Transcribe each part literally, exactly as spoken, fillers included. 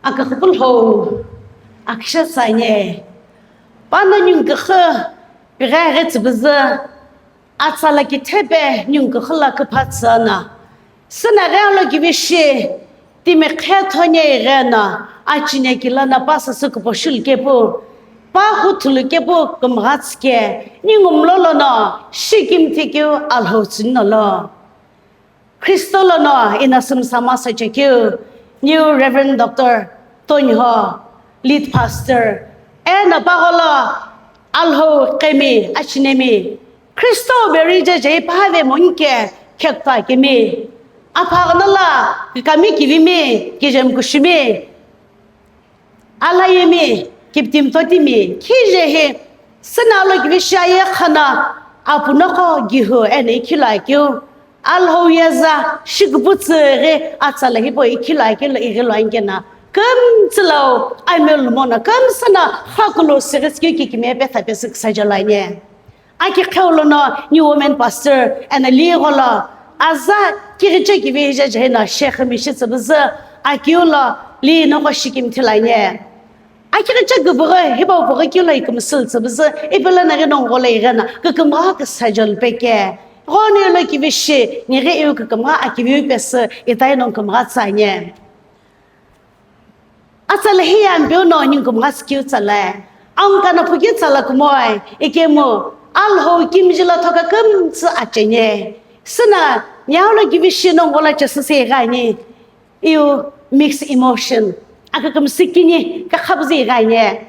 Aküxüpülhou, akisha tsanye, pano nyungküxü pighe tsübüzü, atsala kithepe nyungküxü la küpha tsüna, sünaghi alo kivishi timi khe thonye ighena, achine kila na pa sasü kuposhul kepu, pa huthulu kepu kümghatsike, ningumlolono shikimthikeu Alhou tsüninolo. Khristo lono inasüm sama sachekeu, New Reverend Doctor Tonho, Lead Pastor, eno pagholo Alhou kemi, achinemi, Khristo berija jei phave monke khekta kemi, aphagnola kami kivimi, kijem kushimi, Alayemi, kiptim totimi, khije hi, sünalo kivishi aye khana, apunoko gihu eno ikhilo akeu, Alhou yeza, shikuputsü ghi atsala hipau ikhilo akeu lo ighi lo ankena, kümtsülau, amelu mono, kümsüna, khakulo sighisikeu kikimiye petha pesü küsa jalo anye. Aki qheulono New Women Pastor eno li gholo aza kighiche kivi hija jahino Sheikh Mishi tsübüzü akiulo li noko shikimthi lanye. Akighiche kübüghi hipau püghi kiulo ikümsül tsübüzü ipilo naghi nongu gholo ighena kükümgha küsa jolpeke. Ghoni ulo kivi shi nighi iu kükümgha akiviu pesü itai nongu kümgha tsanye. Atsala hiya ampeu no ningumgha sikeu tsalae, angkana phuki tsala kumoe, ikemu Alhou kimjila thoka kümtsü achene. Sina, nyaulo kivishi nongola chesüse ighani, iu mixed emotion, akakümsü kini kakhabüzü ighani.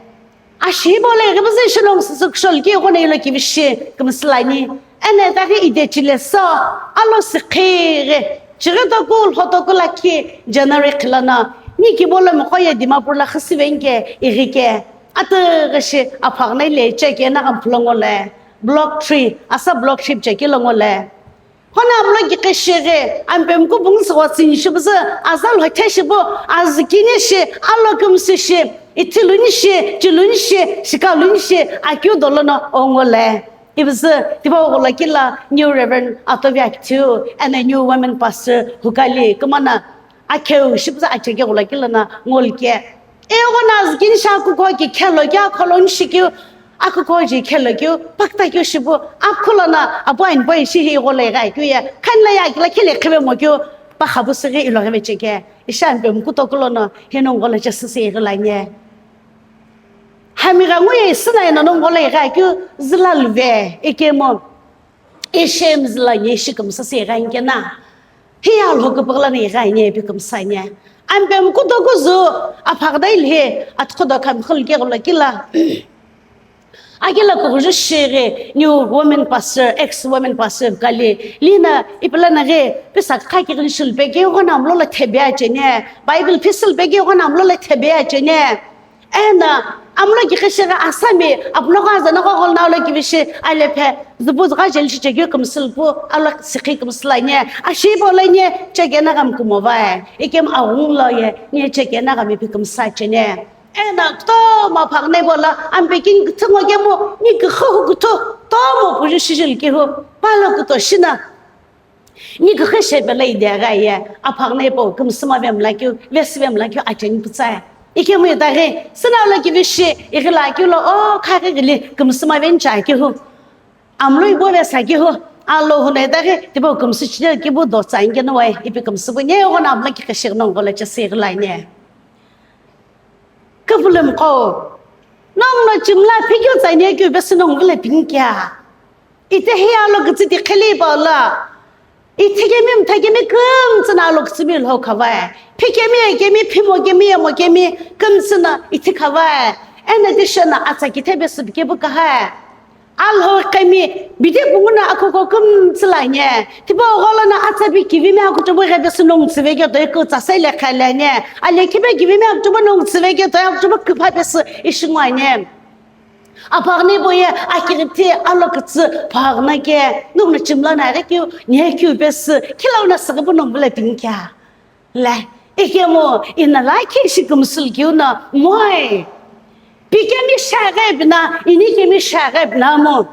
Ashibo le ghibüzü shilong sisuk shol ki ghone ilo kivishi kümsülani. Ene daghi ide chile so, alo sikhi ghi, chighi toku lhotoku lakhi January khilana, ni kibolo mkhoye Dimapur la khisive inke ighike, atüghi shi aphagna ile cheke na ghamphulo ngole, block three, asa block three cheke lo ngole. Hona amlo ki qesheghi, ampemku bungsi gho tsini shibüzü, azal hothe shibu, azikini shi, alo kümsü shi, ithiluni shi, chiluni shi, shikaluni shi, akeu dolono ongole. Ibüzü, tiba ogola kila, New Reverend Atovia Kithiu, and a New Women Pastor, Hukali, kumana, akheu shibüzü acheke ogola kila na ngolke. Eghona azikini shi akukho ki khelo keu, akholoni shi keu, akukho ji khelo keu, pakta keu shipu, akholona apu ani pu ani shi hi igho lo ighi keu ye, khanla ye akila khile khive mo keu, pakhapu sighi ilo ghive cheke, ishi ampemku tokulono, hi nongu gholo chesüse ighi lanye. Hami gha nguye isina eno nongu gholo ighi keu, züla luve, ikemu. Ishem züla ye shi kümsüse ighi ankena. Hiya Alhou küpüghüla na ighi anye ipi kümsü anye. Ampemku toku zu aphagda ilhi atkhodo khamkhul ke gholo kila. Akila kughuju shighi New Women Pastor, ex Women Pastor kali. Lina ipila na ghi pisa khaki ghin shul peke ghona amlo la thebe achene. Bible phi sil peke ghona amlo la thebe achene. Ena, amlo ki qesheghi asami, apno gha zana gha ghol na alo kivishi, ale phe, zübu zgha jeli shi chekeu kümsül pu, alo sikhi kümsülanye, ashibo lanye, chekena gam kumo vae, ikem aghung lo ye, nye chekena gam ipi kümsü chene. Ena, kutomo aphagne bola, ampekin kuthungo kemu, ni kukhu kutu, tomo puju shijil kihu, palo kuto shina. Ni kukhu shepelo idegha ye, aphagne po kümsüma vemla keu, vesi vemla keu acheni pütsae. Ikemu idaghi, sina alo kivishi, ighila keu lo, o, khaghi ghili, kümsüma vencha kehu. Amlo ibo vesa kehu, alo hune idaghi, tibo kümsü chile kibu dotsa inge no wae, ipi kümsü bu nye, ghona amlo ki qesheghi nongu gholo chesü ighila nye. Küpülümqo, nongu no chimla phikeu tsanye keu pesü nongu vile pinkea. Ite hiya lo kütsü ti kheli pa la. Ithi kemi mtha kemi kümtsü na lo kütsü mi lho khavae. Phi kemi ye kemi, phi mo kemi ye mo kemi, kümtsü na ithi khavae. Ena di shona atsa kithe pesü pike bu kahae. Alhou kemi, bide pungu na akoko kümtsü la nye. Tibo gholo na atsa bi kivi mi akutubu ghe pesü nongu tsüve ke toi kutsa sele khale nye. Ale kibe kivi mi akutubu nongu tsüve ke toi akutubu küpha pesü ishingwa nye. Aphagne boye akighithi alo kütsü phagna ke, nukna chimla na ghi keu, nye keu pesü, khilau na sghibu nongu vile pinkea. Le, ikemu, ina la kishi kümsül keu na, moi. Pikemi shaghe bina, ini kemi shaghe bina mo.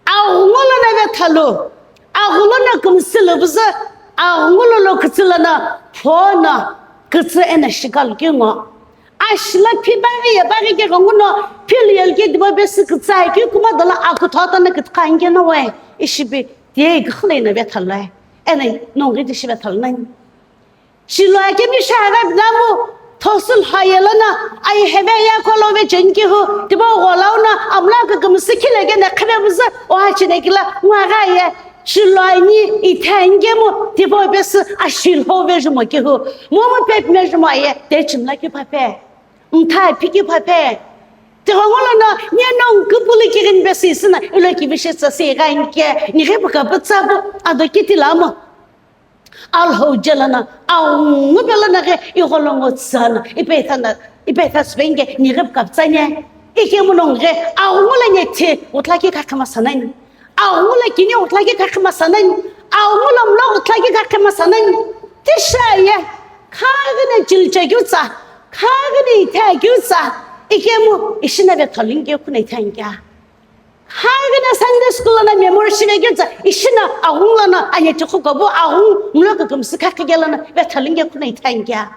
Aghungu lo na vethalu, aghulo na kümsülü püzü, aghungu lo lo kütsü lo na, pho na, kütsü ena shikalu keu ngo. Ashila phi baghi ye baghi ke ghonguno phil yelke dibo besi kitsai ki kuma dola akutho tana kitkhangke no we. Ishibi tie gkhule na vethalai. Ena nongri di shibe thalnai. Shilo akemi shagab namu thosul hayelana ai heve ya kolo ve chenki hu tibo golauna amla ka kümsi khile gene khebe buza o hachine kila ngwa ga ye. Shilo ani ithangemu tibo besi ashil ho ve jumo ki hu. Momo pep me jumo ye te chimla ki pape. Mtha phiki phape. Tigongolo no nye nong kupuli kirin besi sina ilo kivishe sa se ganke. Ni ge buka butsa bu ado kiti lamo. Alho jelana aungu belana ge igolongo tsana. Ipe thana ipe thas benge ni ge buka tsanya. Ike munong ge aungu la nye te utla ki kakama sanani. Aghungu la kini utla ki kakhi masanani. Aghungu la mlo utla ki kakhi masanani. Tisha ye. Khagine jilcha gyutsa. Khagine itha gyutsa. Ikemu ishina ve tholinge kuna itha ngya. Khagine Sunday school na memory shine gyutsa. Ishina aghungu la na anye tikhu kobu aghungu mlo kukum sikha kigela na ve tholinge kuna itha ngya.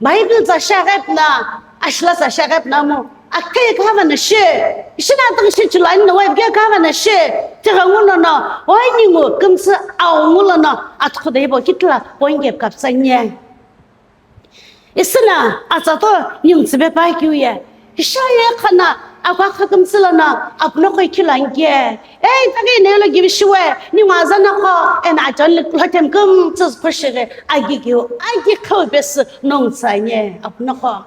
Bible za shagap na, ashla za shagap na mo. Akhe kava na she. Shina tang she chulai na wai bia kava na she. Tiga nguno no, wai ningu kumsa au ngulo no, atkhu dai bo kitla poinge kapsa nye. Isina atsato nyung tsibe pa kiu ye. Isha ye khana akwa khakum silana apno khoi khilange. Ei, tagi ne lo gibi shiwe, ni ngwa zana kho, en ajon lik lo tem kum tsus pushire, agi kiu, agi khau bes nong tsanye, apno kho.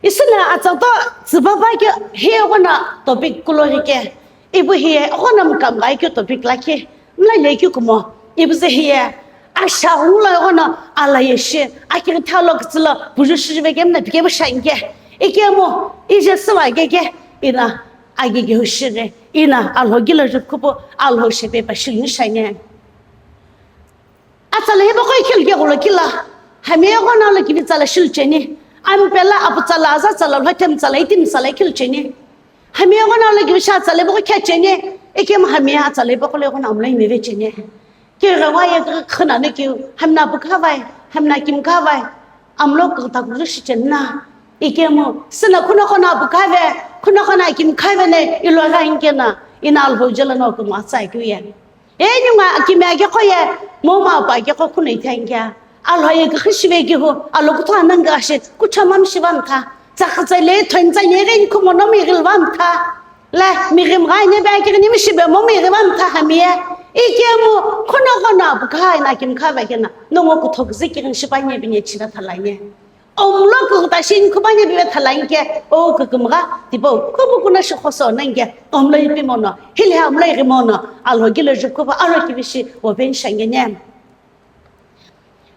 Isina atsato tsiba ba ki he gona topic kulo rike. Ibu hiye, ghona mkam gai kyo topic lakhi, mla le kyo kumo. Ibu ze hiye, asha hula ghona ala yeshe, akiri thalo kitsilo, buju shijive kemna pike bu shange. Ikemo, ije siwa gege, ina, agege hushire, ina, alho gilo jukhupo, alho shepe pa shilni shange. Atsala heba koi khil ke golo kila. Hami ego na lo kivi tsala shil cheni. Ampela apu tsala aza tsala lhotem tsala itim tsala khil cheni. Hami ego na lo kivi sha tsala bo khe cheni. Ekem hami atsala bo kole ego na amlai meve cheni. Ke rawa ye khana ne ki hamna bu khavai, hamna kim khavai. Amlo kta kuru shi chenna. Ikemu sina khuna khona bu khave, khuna khona kim khave ne ilo ga inkena. Ina alho jela no kuma tsai kuye. Enyunga akimi ake khoye, moma apa ake kho khunui thangya. Alhoye khishive kihu, alo kutha nanga ashe, kuchamam shivam tha. Tsakhatsai le thonza yere ni kumono mi rilvam tha. Le mi rim ga ne ba kiri ni mi shibe mo mi rilvam tha hamiye. Ikemu, kuno kono abu kha ina kim kha va kena. Nongo kuthok zikirin shipanye binye chira thalanye. Omlo kuta shin kubanye bibe thalange, o kukumga, tipo, kubu kuna shikhoso nange, omlo ipimono, hili ha omlo irimono, alho gilo jukuba, aro kibishi, oben shangene.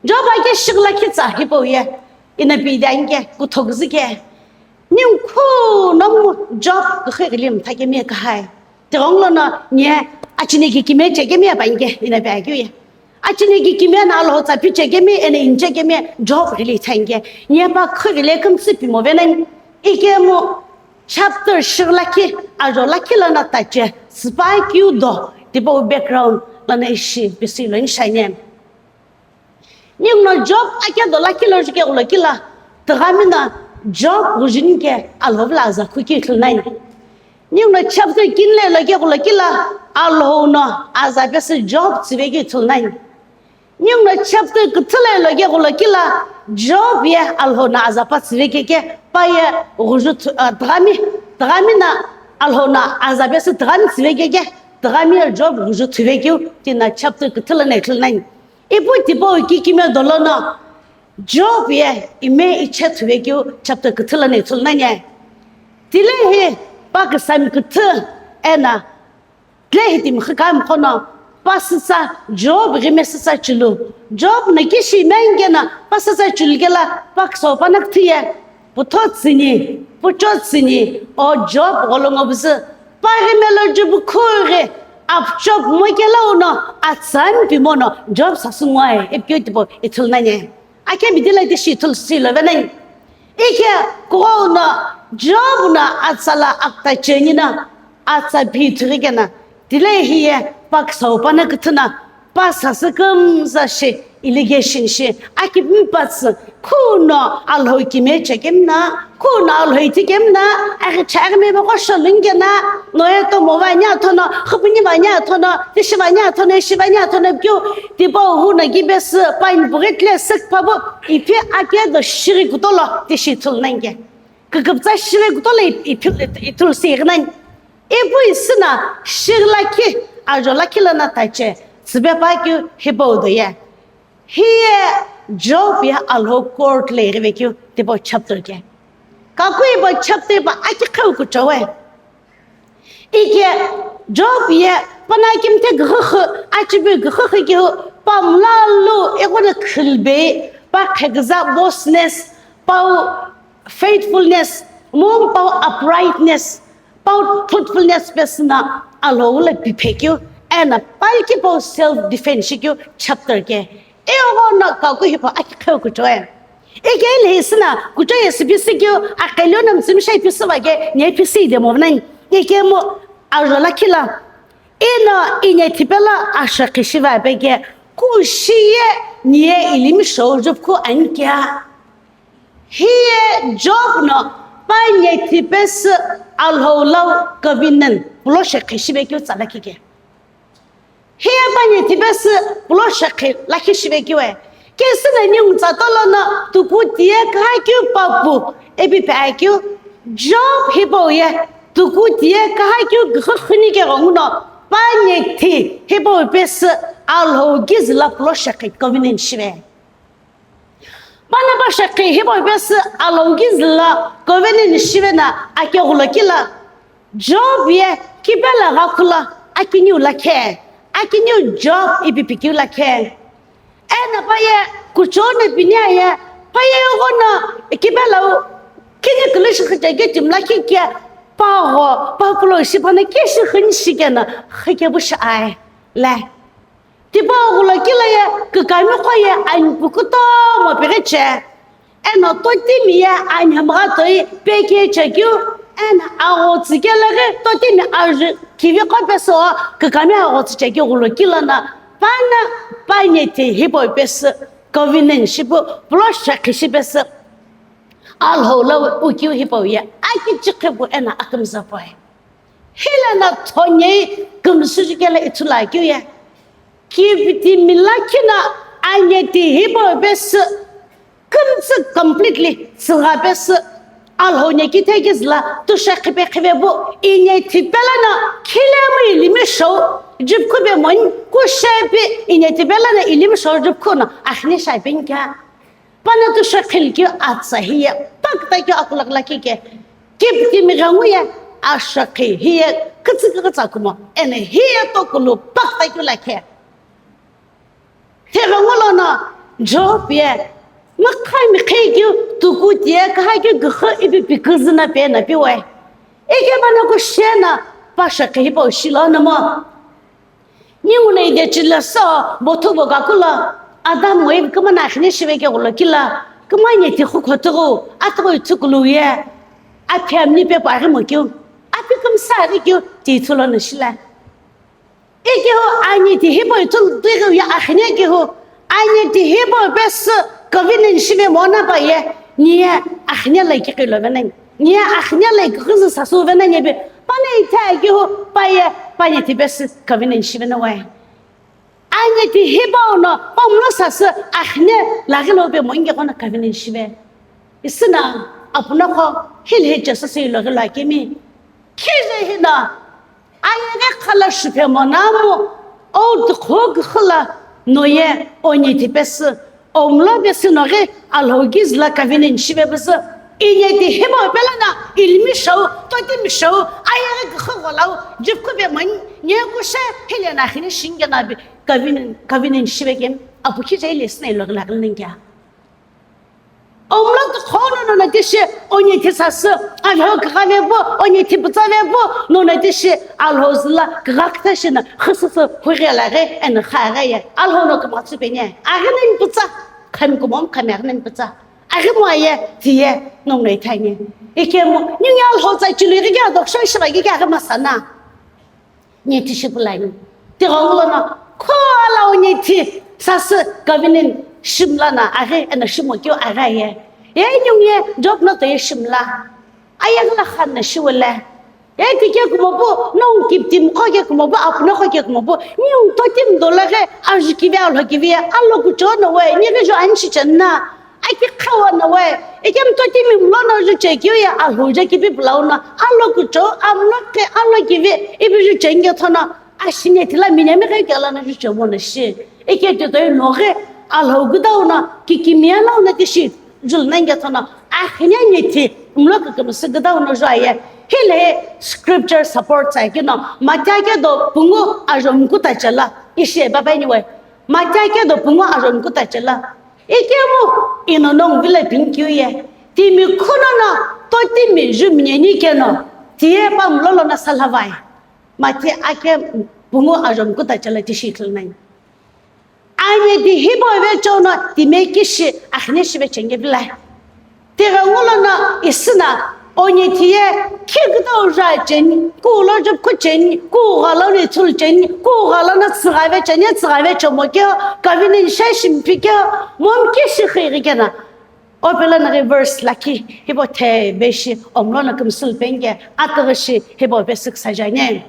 Job ake shigla kitsa, hipo ye, ina bidange, kuthokzike. Ningkhu nom Job kukhe gilim thake me kahai. Tigonglo no nye achiniki kime chekemi abange ina bagyu ye. Achiniki kime na alho tsa pi chekemi ene inchekemi Job rili thange. Nye pa khurili kumsi pimo venen. Ikemu chapter shirlaki ajo laki lana tache. Spy kyu do. Tipo background lana ishi bisi lo inshanye. Ninguno Job ake dola kilo jike ulo kila, tgami na Job gujin ke alhov la aza khuki khilnai. Ninguno chapter kin le lo ke ulo kila, alhov no aza pesi Job tsive ki khilnai. Ninguno chapter kuthule lo ke ulo kila, Job ye alhov na aza pa tsive ke ke, pa ye guju tgami, tgami na alhov na aza pesi tgami tsive ke ke, tgami ye Job guju tsive ki tina chapter kuthule ne khilnai. Ipu tipau kikime dolono, Job ye ime iche thuve keu chapter küthü la ne ithulu nanye. Tile hi pa küsami küthü ena, tile hi timi khikami khono, pa süsa Job ghime süsa chulu. Job na kishi mengena pa süsa chulu kela pa küso pa na küthü ye. Putho tsini, pucho tsini, o Job gholongo buzü, pari melo jubu khuri, apchop mokela uno, atsan pimono, Job sasu ngoe, epkyo tipo, ithul nanye. Ake bidila itishi ithul silo veneng. Ike kuo uno, Job na atsala akta chenina, atsa pi thurikena, tile hiye, pak sau pana kuthuna, pa sasü kümza shi, allegation shi, akipimi patsü, Khuno Alhou kime chekemna, khuno Alhou ithi kemna, aghi chaghi mebe qo sholungena, noye tomo vanya thono, khupuni vanya thono, tishi vanya thono, ishi vanya thono kyu, tipo huno gibesi, pain bugetle sik pabu, ipi ake do shiri kutolo, tishi thulnenge. Kikiptsa shiri kutolo ithul si ignan. Ipu isina shiri lakhi, ajo lakhi lana tache, sibe pa kyu hibo do ye. Hiye Job ye Alhou court le ighive keu tipau chapter ke. Kakui pa chapter pa aki kheu kuchowe. Ike Job ye pana kimthe ghughü, achibi ghughü keu pa mlalu egona khilbe, pa khegza bossness, pa faithfulness, mum pa uprightness, pa truthfulness pesina Alhou le piphe keu, ena palki pa self defense keu chapter ke. Eogo no kaku hipau aki kheu kuchoe. Ike ile hisina kuchoe sipisi keu akelo na mtsimi shai pisi vake nye pisi de movnan. Ike mo ajo lakhi la. Ino inye thipela ashakhi shiva peke kushiye nye ilimi shou jupku ankia. Hiye Job no pa nye thipesi Alhou lau covenant pulo shekhi shive keu tsala kike. Hiye pa nye thipesi pulo shekhi lakhi shive kiwe. Kesina ningu tsa tolono tuku tiye kaha keu papu epi pe akeu. Job hipau ye tuku tiye kaha keu gikhu khuni ke gonguno pa nye thi hipau pesi Alhou gizila pulo shekhi covenant shive. Pana pa shekhi hipau pesi Alhou gizila covenant shive na ake ghulo kila. Job ye kipela ghakhula akiniu lakhe, akiniu Job ipi pikeu lakhe. Ena pa ye kuchone pinia ye pa ye yogono kipelau kini kilishi khiteke timla kikia pa gho pa pulo ishi pana keshi khini shikena khike bu shi ai. Le. Tipau ghulo kila ye kikami qo ye anpu kutomo pighiche. Eno totimi ye anhemgha toi peke chekeu, eno aghotsü keleghi totimi ajü kivi qo peso kikami aghotsü chekeu ghulo kila na pana pa nye thi hipau pesi covenant shipu pulo shekhi shipesi Alhou lau ukiu hipau ye akichikhipu eno akümza poi. Hilena thonye kümsüjü kela ithulu akeu ye. Kipitimi lakhi na aneti hipau pesi kümtsü completely tsügha pesi Alhou nye kithekizila tushe khipe khive bu inye thipela na khilemu ilimi shou jupkhu be moni kushepi inye thipela na ilimi shou jupkhu na akhine shapeni kya. Pana tushe khilkeu atsa hiye pakta keu akulak lakhi ke. Kipitimi ghenguye ashakhi hiye kütsükütsa kumo eno hiye tokulu pakta keu lakhe. Theghengu lono Job ye mükha mikhe keu tuku tiye kaha keu gikhu ipi piküzü na pe na piwe. Ike pana kushena pa shakhi hipau shilo na mo. Ninguno ide chila so bothu bo kakulo Adam Eve kümana akhine shive ke ghulo kila kümanye thi khu khotughu atughu ithukulu ye aphi amni pe pari mo keu aphi kümsa ari keu ti thulo no shila. Ikehu anyi ti hipau ithulu tighiu ye akhine kehu anyi ti hipau pesi covenant shive mona pa ye niye akhine la kiqilo venani. Niye akhine la iküzü sasu vena nyebi, pana ithe akihu paye, panye tipesi covenant shivena wae. Anye ti hipau no, pamlo sasü akhine laghi lo be mo inge kono covenant shive. Isina, apuno kho, hili hi Jesu si lo ghi lo akemi. Khije hina, Ayeghi khala shiphe monamu, o dukho khala noye onye tipesi, omla pesi noghi Alhou kizila covenant shive pesi, inye ti hipau pelana ilimi shau, totimi shau, ayeghi khala gholau, jipkhu pe mani, nye kushe, hile na khini shinge na bi covenant, covenant shive kem, apu khije ile sina ilo ghi laghi ningya. Omla tu khono no na tishi, onye ti sasü, Alhou kagha vepu, onye ti pütsa vepu, no na tishi, Alhou zila kagha kthashina, khusüsü, hughe laghe, eno khaghe ye, Alhou no kümtsü penye, aghi nani pütsa, khami kumom khami aghi nani pütsa, aghi mo aye, tiye, no no ithanye. Ikemu, ningi Alhou tsa chulu ighi kya doksho shiva ighi kya aghi masana. Nyethi shipulani. Tighengulono, kho ala o nyethi sasü covenant Shimla na aghi eno shimo keu aghi aye. Ye ningu ye Job no toye shimla. Ayeghi la khan na shiwele. Ye tike kumopu, nongu kiptim khoke kumopu, apno khoke kumopu, ningu totim dolaghe, ajukivi alhokivi, alokucho no we, nighi jo anchi chenna. Aki khawa no we, ikem totimi mlo no ju chekeu ye alhoja kipi pulau no, alokucho, amlo ke alokivi, ipi ju chenge thono, ashine tila minyami ghe kela no ju chemo no shi. Ike te toi no ghe, alhogudau no, kikimiya lau no tishi, jul nenge thono, akhine niti, mlo ke kemsi gudau no ju aye. Hile scripture support sa kino, Matthew ke do pungu ajo mkuta chela, ishi baba anyway. Matthew ke do pungu ajo mkuta chela. Ikemu ino nongu vile pinkeu ye, timi khuno no totimi ju minyeni keno, tiye pa mlo lono salhavai. Matthew ake pungu ajo mkuta chela tishi ithulu nai. Anye di hibo ve chono time kishi akhine shive chenge vilai. Tighengu lono isina, onye tiye, khigdau ja cheni, kulo jupkhu cheni, kugha lono ithulu cheni, kugha lono tsüghave cheni, tsüghave chomo keo, kavini nisha shimpi keo, momki shikhighi kena. Opela na reverse laki, hibo the beshi, omlo na kumsul penge, ataghi shi, hibo besik sajane.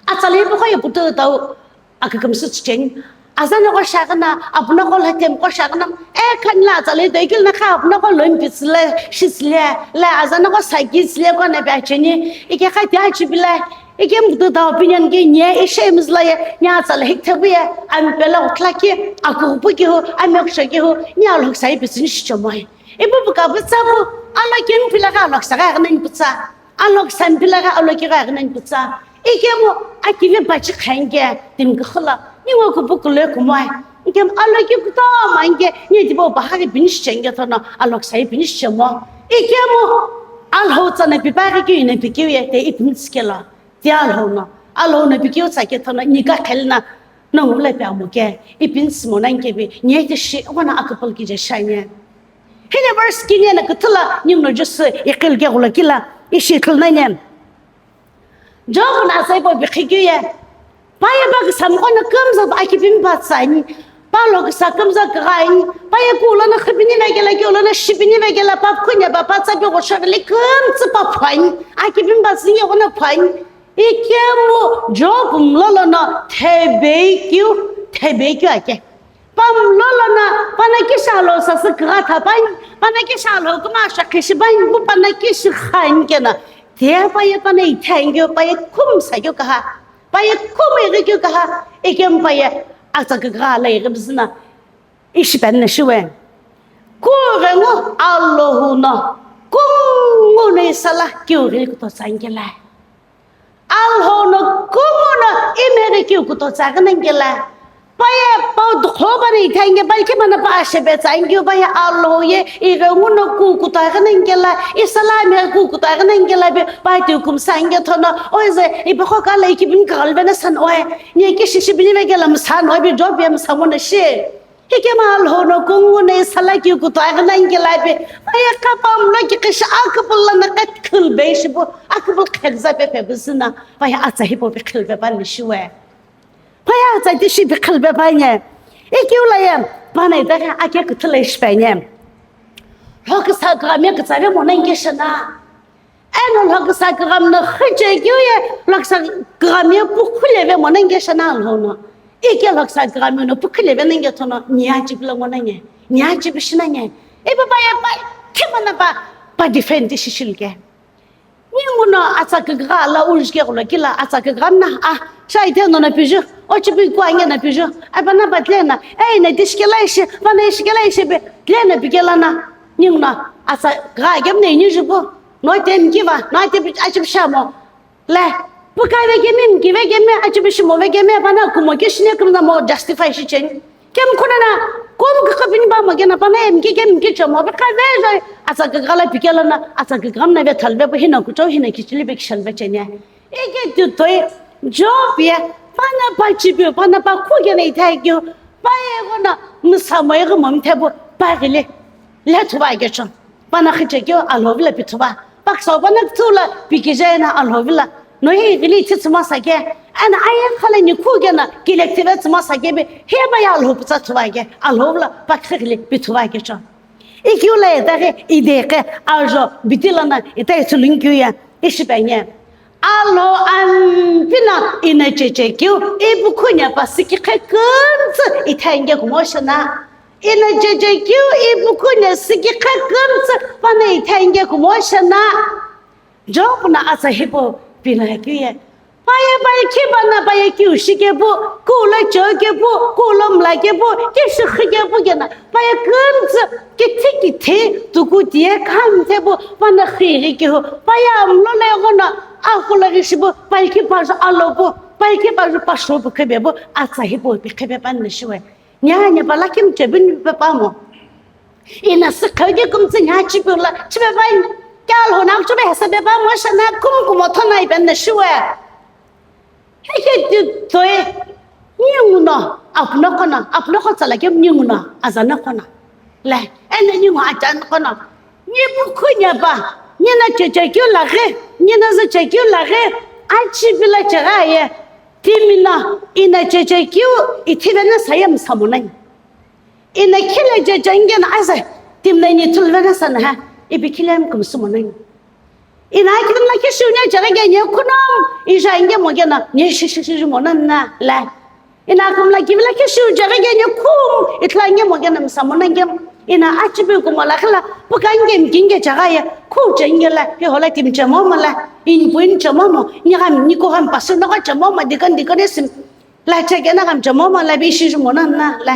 Atsalei pukhoye putu tau akükümsü cheni. Azaneko shagana, apuneko lhatemko shagana. E khanila atsalei toikilina kha apuneko loimpitsile, shisile, le azaneko sakitsile kona pe acheni. Ike kha ti achipile. Ike putu tau opinion ke nye ishe imzlaye, nye atsalei hikthebuye, ampela utlaki, akupukihu, amekshakihu, nye alhoksa ipitsini shichomoi. Ipu puka putsa pu, alokim pila kha alhoksa kha nani putsa. Alok sampila ghi aloki ghi aghi nani putsa. Ikemu akivi pachi khainke timi kukhu lo, ningu kupu kulo kumoi. Ikemu aloki kutomo anke, ni tibo bahari pinish chenge thono, alok sai pinish chemo. Ikemu Alhou tsana pipaghi keu ina pikeu ye, te ipini tsikelo. Ti Alhou no, Alhou no pikeu tsake thono, nika khelina, nongu le pe amuke, ipini tsimo nanke bi, ni ite shi, wana akupul kije shanye. Hini verse kini ena kuthula ninguno Jisü iqil ke ghulokila ishi iqil nani. Job na asaibo biqhikeu ye. Paye pa kisamqo na kümza pa akipimi pa tsani. Pa lo kisa kümza kghani. Paye kulo na khipini vekela kilo na shipini vekela pa khunya pa pa tsapi ghosha vele kümtsü pa phani. Akipimi pa tsinye ghona phani. Ikemu Job mlolo no thebei keu, thebei keu ake. Pamlolo na, pana kisha lo sasü kgha thapani, pana kisha lo kuma shakhi shibani, bu pana kishi khan kena. Te paye pana ithangyo, paye kum sakyo kaha. Paye kum ege kyo kaha, ekem paye atsa kgha la ege bizna. Ishi pan na shiwe. Ku rengu Allahu no, kungu ne sala kyo gili kuto sangela. Alhou no kungu no imeghi keu kuto tsa ghi nangela. Paye pau dukho bari thange pai ki mana pa shebe tsa ingi paye Alhou ye ighe ngu no ku kuto ghi nangela. Isala me ku kuto ghi nangela be pa ti kum sange thono. Oize ibe kho ka le ki bin kal be na san oe. Ni ki shishi bin me gela msan oe bi Job ye msa mo na shi. Ikemu Alhou no kungu ne sala keu kuto aghi nangela be, paye kapam lo ki kisha akupul lana kat khul be shibu, akupul khekza pe pe bizina, paye atsa hibo be khul be ban shiwe. Paye atsa ti shi be khul be banye. Ikiu la ye, bana ita ka ake kuthule shi banye. Lhokisa kame kitsa be mo nange shana. Eno lhokisa kigami no khiche keu ye, lhokisa kigami ye pukhuleve mo nange shana Alhou no. Ike lhokisa kigami no pukhuleve nange thono, nia chipilo mo nange, nia chipi shi nange. Ipa pa ye pa, kima na pa, pa defend shishilke. Ningu no atsa kiga la urjike kulo kila, atsa kigami na, ah, shai te no na piju, o chipi kwa nge na piju, ai pa na pa tle na, ei na dishkela ishi, pa na ishkela ishi be, tle na bikela na, ningu no atsa kiga gem na ini jupo. No te mkiva, no te bi-, achibi shamo. Le, pukai vekemi, mki vekemi, achibi shimo vekemi, pana kumo kishine kumna mo justify shicheni. Kem khuna na, kom kakapini ba mo kena pana mki kem mki chomo, be ka vejai, atsa kagala pikela na, atsa kagamna ve thalve po hina kucho, hina kichili be kishan vecheni. Ike tu toi, Job ye, pana pa chibi, pana pa kugena ithai kyo, pa ye gona, msamo ye gumom thebo, pa gile, le thuba ke chon. Pana khiche keu Alhou vila pithuva. Paksa pana kthula pikije na Alhou vila. No hi vili thitsuma sake. Eno aye khala nikhu kena kilektive tsüma sakepe, he pa ye Alhou pütsa thuvake, Alhou lo pa khikhi pi thuvake cho. Ikeu lo itaghi ideghi ajo biti lono ita ithulu nikeu ye, ishi pe nye. Alhou ampina ino chechekeu, ipu khunya pa sikikhe kümtsü itha inge kumo shena. Ino chechekeu, ipu khunya sikikhe kümtsü pano itha inge kumo shena. Job no atsa hipau pino keu ye. Pa ye pa ye khi pano pa ye kiu shikepu, kulo chokepu, kulo mlakepu, kishi khikepu kena. Pa ye kümtsü kithi kithi tuku tiye khan thepu, pano khiri kihu. Pa ye amlo le gono, akula rishipu, pa ye khi pa ju alopu, pa ye khi pa ju pashopu khebepu, atsa hipau pi khebe pano shiwe. Nya nya pa lakhi mchebin pe pamo. Ino sikhoge kümtsü nya chipu la, chipe pa in, kya Alhou no chipe hesa pe pamo shena kum kumo thona ipen na shiwe. Heke ti toi, ninguno, apno kono, apno ko tsala ke ninguno, azana kono. Le, ene ningu ajan kono. Ni pu khunya pa, ni na chechekeu laghi, ni na za chekeu laghi, achi bila chega ye. Timi no, ino chechekeu, ithive na saya msamonani. Ino khile chechengena aze, timi no ini thulve na sana ha, ipi khile mkumsumonani. Ino akidimla kishiu nya chegha ke nye khuno, ija inge mo kena, nye shi shi shi shi mo na na, la. Ino akumla kivila kishiu chegha ke nye khum, itla inge mo kena msa mo na inge. Ino achipi kumo la khala, puka inge mkinge chegha ye, khu chenge la, hi hola tim chemo mo la, in puin chemo mo, ni gam, ni ko gam pasu no chemo mo, dikon dikon esim. La chege na gam chemo mo la, bi shi shi mo na na, la.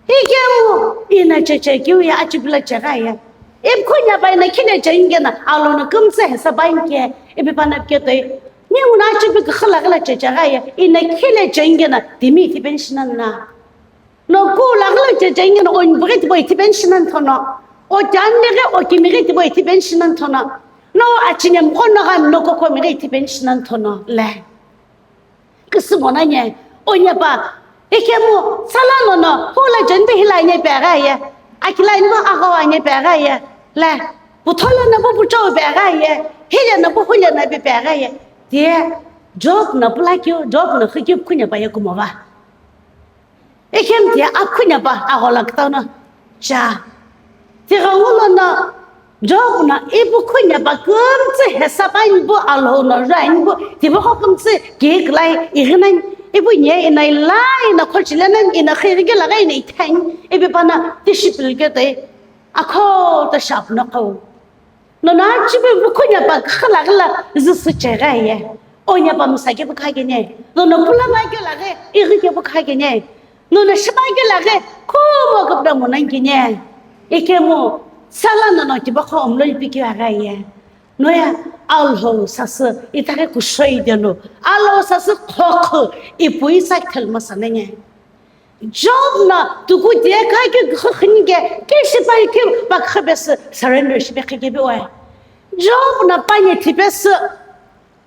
Ikemu, ino chechekeu ye achipilo chegha ye. Ipkhu nya pa ino khile chengena, alono kümtsü hesa pa inke, ipi pano pike toi. Ninguno achipi khala khala chechegha ye, ino khile chengena, timi ithipen shinan na. No ku la khala chechengena, o inbughi tibo ithipen shinan thono. O chanleghi, o kimighi tibo ithipen shinan thono. No achinem kono gam no koko mighi ithipen shinan thono. Le. Kisimonanye, onyepa, ikemu, sala nono, hula jende hila nye pega ye, akila inbo agawa nye pega ye, le, putholo na bu pucho pega ye, hile na bu hule na bi pega ye, tie, Job na pula kyo, Job na khikyo khunya pa ye kumova. Ikemu tie akhunya pa agola ktono, cha. Tighengulono, Job no ipu khunya pa kümtsü hesa pa inpu Alhou no ra inpu, tibo kho kümtsü kiklai ighinan, ipu nye ino ilai ino khochile nan ino khirige laga ino ithan, ipi pano tishipilge toi, akho to shap no kau. Nono achipi ipu khunya pa khala khala züsü chegha ye. Onya pa msake pu khake ne. Nono pula pa ke lage, ighi ke pu khake ne. Nono shipa ke lage, khomo kapda monan ke ne. Ikemu, sala nono tiba kho omlo ipi ke aga ye. Noya, Alhou sasü, itake kushoi delo. Alhou sasü khokhu, ipu isa khelma sanenge. Job no tuku tie kha ke khini ke, ke shipai ke pa kha bes surrender shipe khike be wa. Job no panye tipes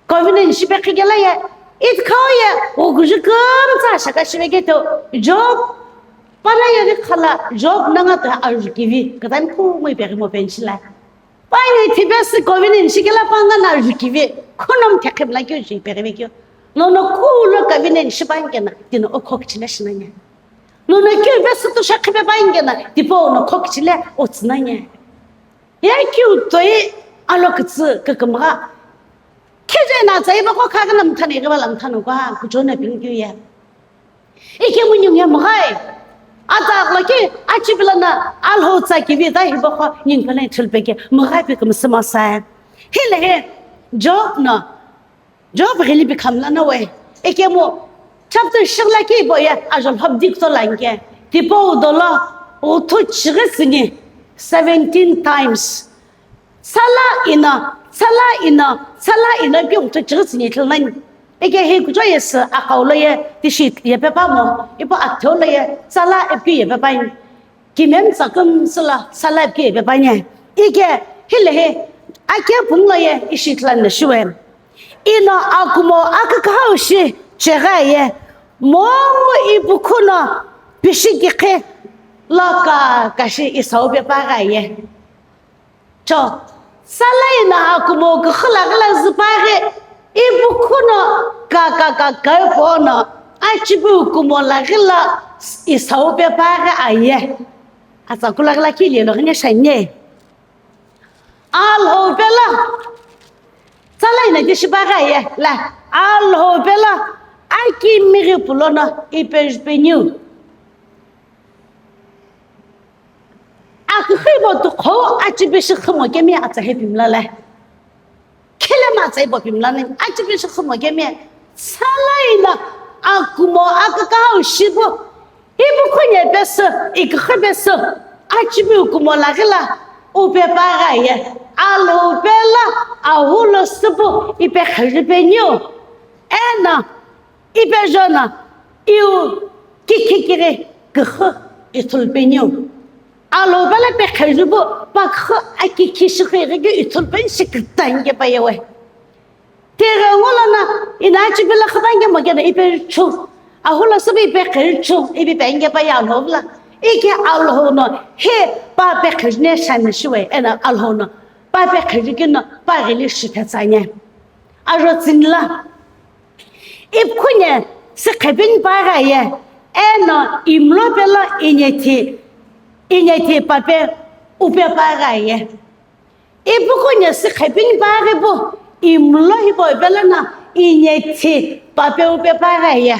covenant shipe khike la ye. It khao ye, o guju kum tsa shaka shipe ke to. Job, pana ye ri khala, Job nanga ta arju kivi, katan ku mo ipe mo penchila. Panye tipes covenant shikela panga na arju kivi, khunom thekhim la kyo ji pe ke kyo. Nono kulo covenant shipan kena, tino okhok chile shinanya. Nono kyo bes tu shakhipe pa ingena, tipo no khok chile otsnanya. Ya kyu toi alo kitsi kakamaga. Kije na tsai ba ko kha kana mthani ga bala mthano kwa, kuchona pingkyu ya. Ikemu nyung ya mghai. Ata akla ki, achi bila na, Alhou tsa kivi ta hibo kho, nying pala thulpe ke, mghai pe kama sima sa. Hile he, Job no, Job ghili bi khamla na we. Ikemu, chapter shigla ki bo ya, ajol hop dik to lang ke. Tipo dolo, uthu chighi sini, seventeen times. Sala ina, sala ina, sala ina pi uthu chighi sini thlani. Ike hi kujo yes akaulo ye, tishi ye pe pa mo, ipo atho lo ye, sala epki ye pe pa ni. Kimem sakum sala, sala epki ye pe pa ni. Ike hile he, ake punglo ye, ishi thlani na shiwe. Ino akumo akakahau shi chegha ye, momu ipu khuno pishi kikhe lo ka kashi isau pe pa gha ye. Cho, sala ina akumo kukhula khala züpaghi, Ipu khuno ka ka ka ka pono achipu kumo laghi la isau pe paghi aye. Atsa kulaghi la kili lo ghine shanye. Alhou pela. Tsala ina di shipaghi aye. La. Alhou pela. Aki mighi pulono ipe peniu. Aküxü ibo tuqhou achibishi xümo kemi atsa hepimla le. Khele ma atsa ibo pimla ne, achibishi xümo kemi. Tsala ina akumo akakau shibu. Ibu khunye pesu, iküxü pesu. Achibi ukumo laghi la upe paghi aye. Alhou pela ahulo sübu ipe khajupeniu. Ena Ipe jona, iu kikhi kighi küxü ithulu peniu. Alhou pela pe khajupü pa küxü aki kishighi ghi keu ithulu peni shi kütani kepa yewe. Tighengu lono ina achibi la khütani kemo keno ipe chu. Ahulo sübu ipe khaju chu, ipi pe ani kepa ye Alhou pela. Ike Alhou no he pa pe khajune shana shiwe, ena Alhou no pa pe khaju keno pa ghili shiphe tsanye. Ajo tsini la. Ipu khuno sükhepini paghi aye, eno imlo pelo inethi, inethi pape upe paghi aye. Ipu khuno sükhepini paghi pu imlo hipau pelo no inethi pape upe paghi aye.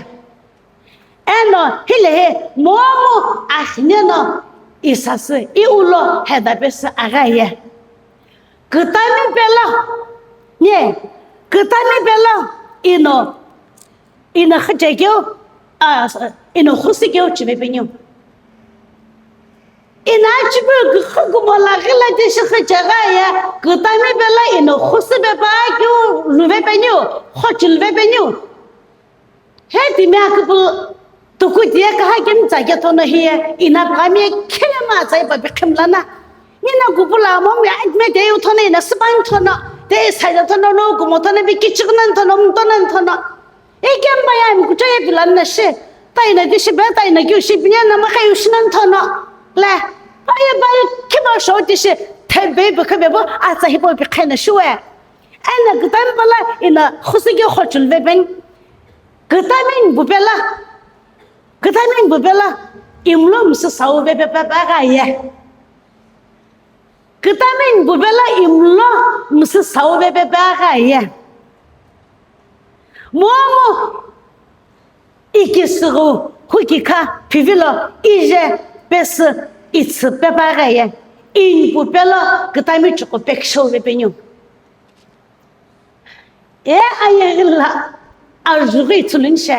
Eno hilehi momu axine no isasü, i ulo hedapesü aghi aye. Kütami pelo, ne, kütami pelo ino, ino xüchekeu, a, ino xüsükeu chive peniu. Ina chive küxü kumo laghi la tishi xücheghi aye, kütami pelo ino xüsü pepa keu luve peniu, xochuluve peniu. He timi aküpü tuku tiye kaha kemi tsa kethono hiye, ina püghami ye khele ma tsa ipa pikhimla na. Nina kupula momu ye adme te uthono ina süpani thono, te isaida thono, no kumo thono, bi kichignan thono, mtonan thono. Ikemba ye ami kucho ye pilani na shi, ta ina tishi be, ta ina kiu shi pinya na ma khayu shinan thono. Le, pa ye pa ye khiba shou tishi, te be be khabe bo, atsa hipo pikhena shuwe. Ena kütami pela ina xüsükeu xochuluve peni. Kütami ngu pela, kütami ngu pela, imlo msü sau ve pe pe pe aghi aye. Kütami ngu pela imlo msü sau ve pe pe aghi aye. Momu ikisüghu hukikha phivilo ije pesü itsü pe pe aghi aye. Inpu pelo kütami chuqu pekishou ve peniu. E ayeghi la ajughi ithulunishe.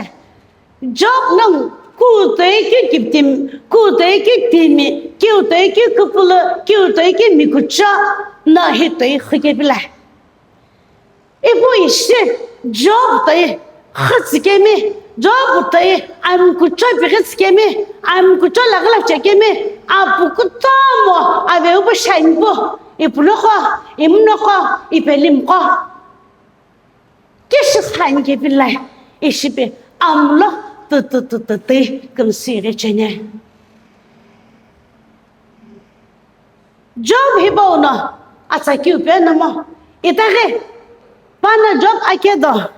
Job no kutoi keu kiptimi, kutoi keu timi, kutoi keu kupulu, kutoi keu mikucho no hitoi xükepila. Ipu ishi Job toi xütsükemi, Job toi ami kucho pighitsükemi, ami kucho laghi la chekemi, apu kutomo aveu pu shanipu, ipunoqo, imunoqo, ipelimqo. Kishi khani kepilai, ishipi amlo tu tu tu tu tui kümsüre chene. Job hipau no atsa kiu pe nomo, itaghi pano Job akedo.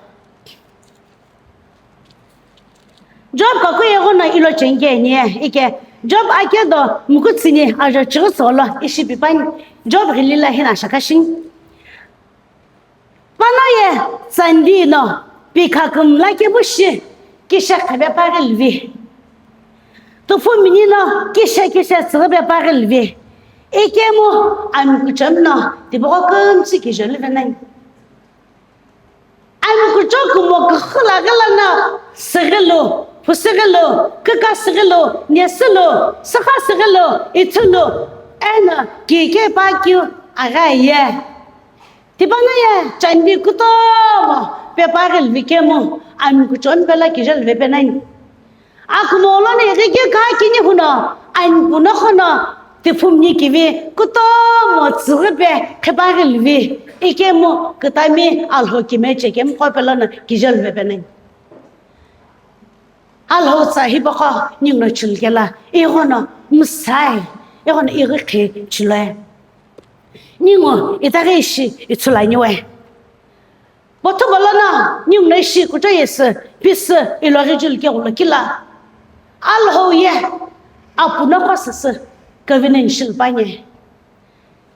Job kaku yeghono ilo cheni keni ye, ike Job akedo mukutsüni ajo chighi tsolo ishi pipani, Job ghili la hina shakashini. Pano ye tsandi no pikha kümla kepu shi kishe qhipe paghi lvi. Tufumini no kishe kishe tsüghüpe paghi lvi. Ikemu ami kuchomi no tipaqo kümtsü kijo luve nani. Ami kucho kumo küxü laghi lono süghilu, phusüghilu, kükasüghilu, nesülu, sükhasüghilu, ithulu, eno kike pa kiu aghi aye. Tipano ye chandi kutomo pe paghi lvi kemu, ami kuchomi pelo kijo luve pe nani. Akumo lono ighi keu kha kini huno, ani puno khono, tifumni kivi kutomo tsüghüpe qhipe paghi lvi, ikemu kütami Alhou kime chekemi qo pelono kijo luve pe nani. Alhou tsa hipaqo ningu no chulu kela, ighono msai, ighono ighi qhi chuloi. Ningu itaghi ishi ithulu ani we. Bothu balono ningu no ishi kutoye sü, pisi iloghi julu keghulo kila. Alhou ye apuno qo sasü covenant shilpanye.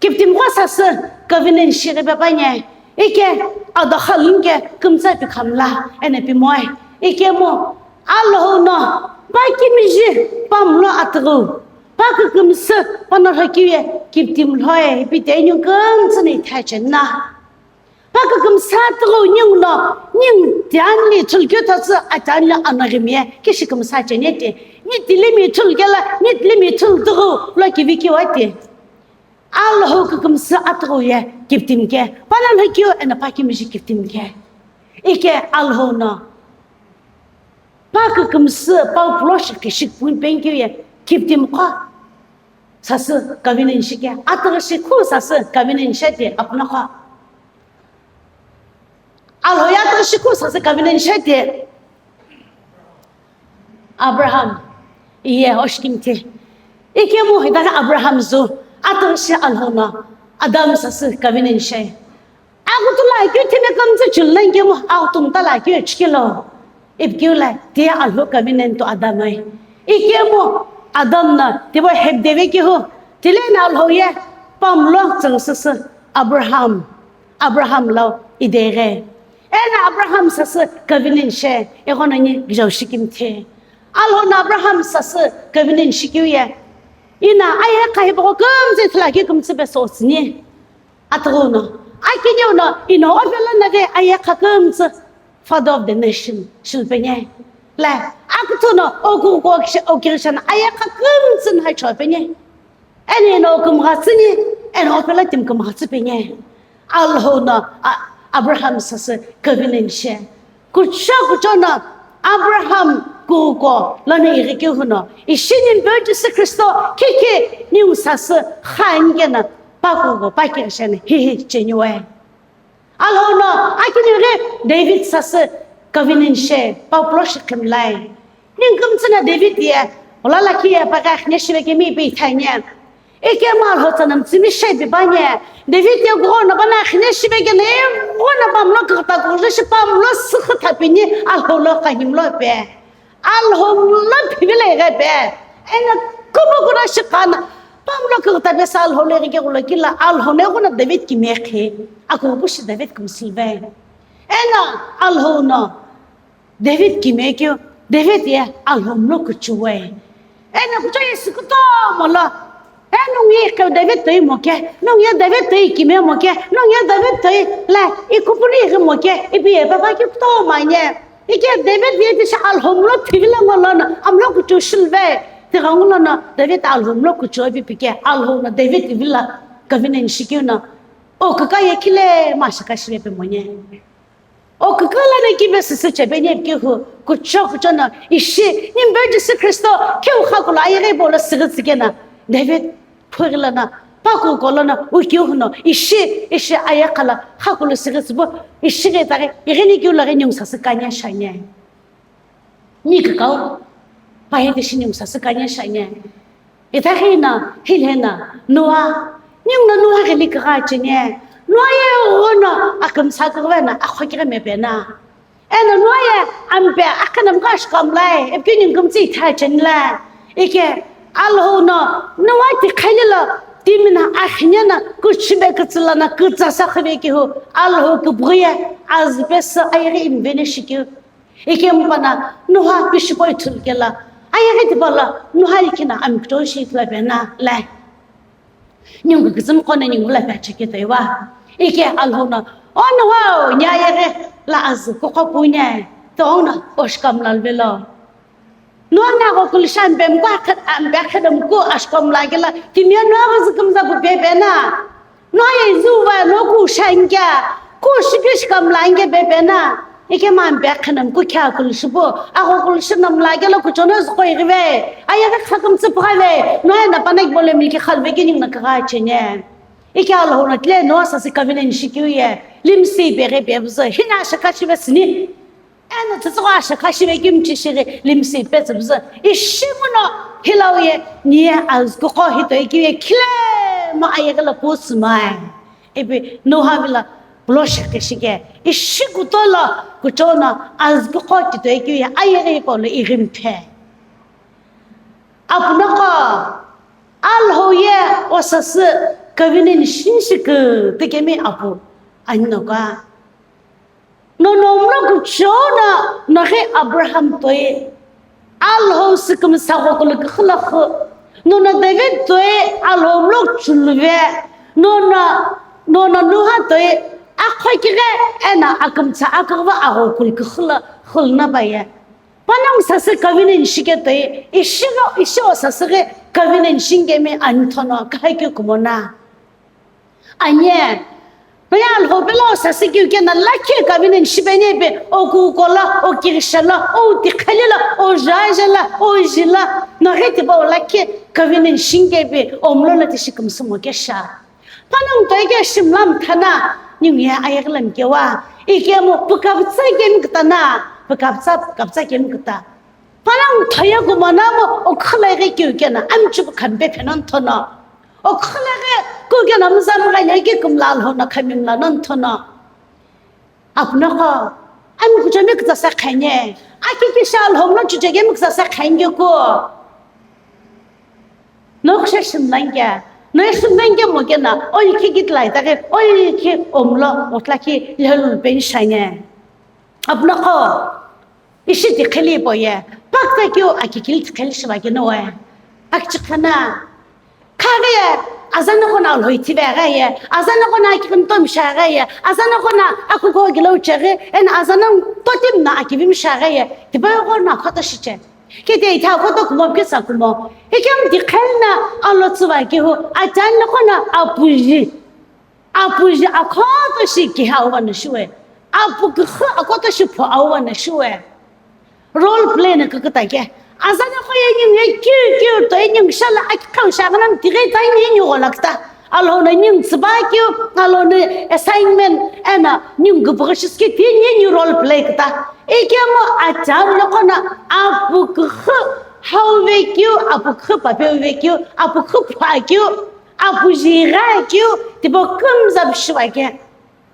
Kiptimi qo sasü covenant shighipe panye. Ike adakha lünke kümtsa pikhamla ene pimoe. Ike mo Alhou no pa kimiji pamlo atüghü. Pa kükümsü pano lhokiye kiptimi lhoe ipi te ningu kümtsü ni thachena. Pa kükümsü atüghü ningu no, ningu tianli ithulu keu thasü atianli anaghimiye kishi kümsü acheni ti. Ni tilimi ithulu kela, ni tilimi ithulu tüghü lo kivi kiwati. Alhou kükümsü atüghü ye kiptimi ke, pano lhokeu eno pa kimiji kiptimi ke. Ike Alhou no pa kükümsü pa pulo shikishik pun penkeu ye kiptimi qo sasü covenant shike, atüghü shikhu sasü covenant shite apuno qo. Alhou ye atüghü shikhu sasü covenant shite. Abraham, iye oshikimthi. Ikemu hitaghi Abraham zu atüghü shi Alhou no Adam sasü covenant shai. Aghutu lakeu thime kümtsü chullo ikemu aghutu mta lakeu chikilo. Ipikeu la tiye Alhou covenant to Adam ai. Ikemu Adam no tibo hepdeve kehu. Tile na Alhou ye pamlo tsüngsüsü Abraham. Abraham lo ideghe. Ena Abraham sasü covenant she, eghono ni gijau shikimthe. Alhou no Abraham sasü covenant shikeu ye. Ina aye khahi boko kümtsü ithulu akeu kümtsü pe sotsüni. Atüghü no, akiniu no, ino ovela nave aye kha kümtsü, father of the nation, shilpenye. Le, akuthu no, oku ko okirishana aye kha kümtsü na chopenye. Eno ino kümghatsüni, eno opela timi kümghatsü penye. Alhou no, a, Abraham sasü covenant she. Kucho kucho no Abraham kuko lono ighi keu huno, ishi ningu Jisü Kristo kiki ningu sasü kha anikeno pa kuko pa kiri sheni hihi cheni we. Alhou no akiniu ghi David sasü covenant she pa pulo shi khimlai. Ningu kümtsü no David ye, ola lakhi ye pa ghi akhine shive kemi ipi ithanye. Ikemu Alhou tsüna mütsümi shepi panye. David ye ghono pano akhine shive keno, ghono pamlo kükta kuju shi pamlo sükhü thapini Alhou lo kanyimlo pe. Alhou lo phivilo ighi pe. Ena kumo kuno shi kana pamlo kükta pe sa Alhou lo ighi keghulo kila Alhou no ghono David kime khe. Akupu shi David kümsüve. Ena Alhou no David kime keu, David ye Alhou mlo kuchuwe. Eno kucho ye sikutomo lo. Eno ngi keu David toi mo ke, no ngi David toi kime mo ke, no ngi David toi le, ikupuni ighi mo ke, ipi ye papa keu kutomo anye. Ike David ye tishi Alhou mlo phivilo ngo lono, amlo kuchu shilve. Tighengu lono David Alhou mlo kuchu ipi pike, Alhou no David ivilo covenant shikeu no, o kaka ye kile ma shaka shive pe monye. O kükala na kibe süsü chepeni kehu, kucho kucho no, ishi, ningu Jisü Kristo, keu khakulo ayeghi bolo süghütsü kena, David, phughi lono, pa kuko lono, ukiu huno, ishi, ishi ayeghi khala, khakulo süghütsü bo, ishi ghi taghi, ighini kiu laghi ningu sasü kanya shanye. Ni kükau, pa ye tishi ningu sasü kanya shanye. Itaghi na, hilena, Noah, ningu no Noah ghili kagha chene. Noah ye ghono akümsa kagha na, akhokighi mepena. Eno Noah ye ampe akhanamka shikamlai, epke ningu kümtsü itha chenla. Ike, Alhou no, Noah ti khalilo, timina akhine na, kuchibe kütsüla na, kütsasa khave kihu, Alhou kübughiye, azipesü ayeghi invene shikiu. Ikemu pana Noah pishipo ithulu kela, ayeghi tipau lo Noah ikina amkito shi ithulu pena le. Ningu kizim kona ningu la pa cheke toiwa. Ike Alhou no, o Noah, ni ayeghi la azü kuqo punya, tongna oshkamla lvelo. Noah na go kulishan bemko akhat, ambe akhat bemko ashkamla kela, timia Noah go zikimza gu bebena. Noah ye izuva no ku shangya, ku shipish kamla inge bebena. Ike man bekhanam ku kya kulishibo, ago kulishinam lage lo kuchono zukoi rive. Aya ke khakam tsipghave, Noah na panek bole milki khalve ke ning na kaga chenye. Ike Alhou na tle Noah sasi covenant shikiu ye, limsi bere bebzo, hina shaka shive sini. Eno tsütsüghü ashakha shive kimchi shighi limsi petsü püzü. Ishi muno hilau ye niye azkuqo hito ikiu ye khilemu ayeghi lo pusumai. Ipi Noah vilo lo shekhe shike, ishi kutola kuchona azbukho kitoe kiu ye ayeghi hipau lo ighimthe. Apunoqo, Alhou ye osasü covenant shinshi kü tikemi apu aninoka. Nono mlo kuchona naghi Abraham toi Alhou sükümsa ghokulu küxü lakhu. Nono David toi Alhou mlo chuluve. Nono, nono Nuha toi akho kighe ena akümtsa aküghüva aghokulu küxü la khulna baye. Panongu sasü covenant shike toi, ishigho, ishigho sasü ghi covenant shingemi anithono, kahakeu kumona. Anye, noye Alhou pelo sasü kiu kena lakhi covenant shipeni pe, o kuko la, o kirisha la, o tikhali la, o jaja la, o ji la, naghi tipau lakhi covenant shingemi, o mlo la tishi kümsümo kesha. Panongu toi ke shimla mthana, ningu ye ayeghi la mkewa. Ikemu pukaputsa kemi kütana, pukaputsa, pukaputsa kemi küta. Panongu thoye kumonamo, o khüla ighi kiu kena, amchupu khampe phenanthono. O khüla ighi kiu kena, mzamgha ye ki kumla Alhou no khamimla nanthono. Apunoqo, ami kuchami kütsa sa khanye. Aki kisha Alhou mlo chuchekemi kütsa sa khanye ko. Nokusha shimlangya, noye shimlangya mokena, olikhi kitlai taghi, olikhi omlo, otlakhi lhelu peni shanye. Apunoqo, ishi tikheli poye, pakta kiu aki kili tikheli shiva kenoe. Akichikhana, khaghi ye, azanaqo na Alhou ithive aghi ye, azanaqo na aki kümtomi shaghi ye, azanaqo na akuko gilo cheghi, ena azanaqo totim na aki vimi shaghi ye, tibayoqo na khoto shiche. Kete itha koto kumo kesa kumo. Ikemu tikhel na alotsüva kehu, atani loqo na apuji. Apuji akoto shi kiha uva na shuwe. Apu kükhu akoto shi pho auva na shuwe. Role play na küküta ke. Azanaqo ye ningu ye kiu kiu to ye ningu shala aki kau shagana tighe ta ye ningu ghola küta. Alhou no ningu tsüba kiu, Alhou no assignment ena ningu küpüghü shiski ti ningu role play küta. Ikemu atani loqo na apu kükhu hauve kiu, apu kükhu papeuve kiu, apu kükhu pha kiu, apu jigha kiu, tipau kümza püshiva ke.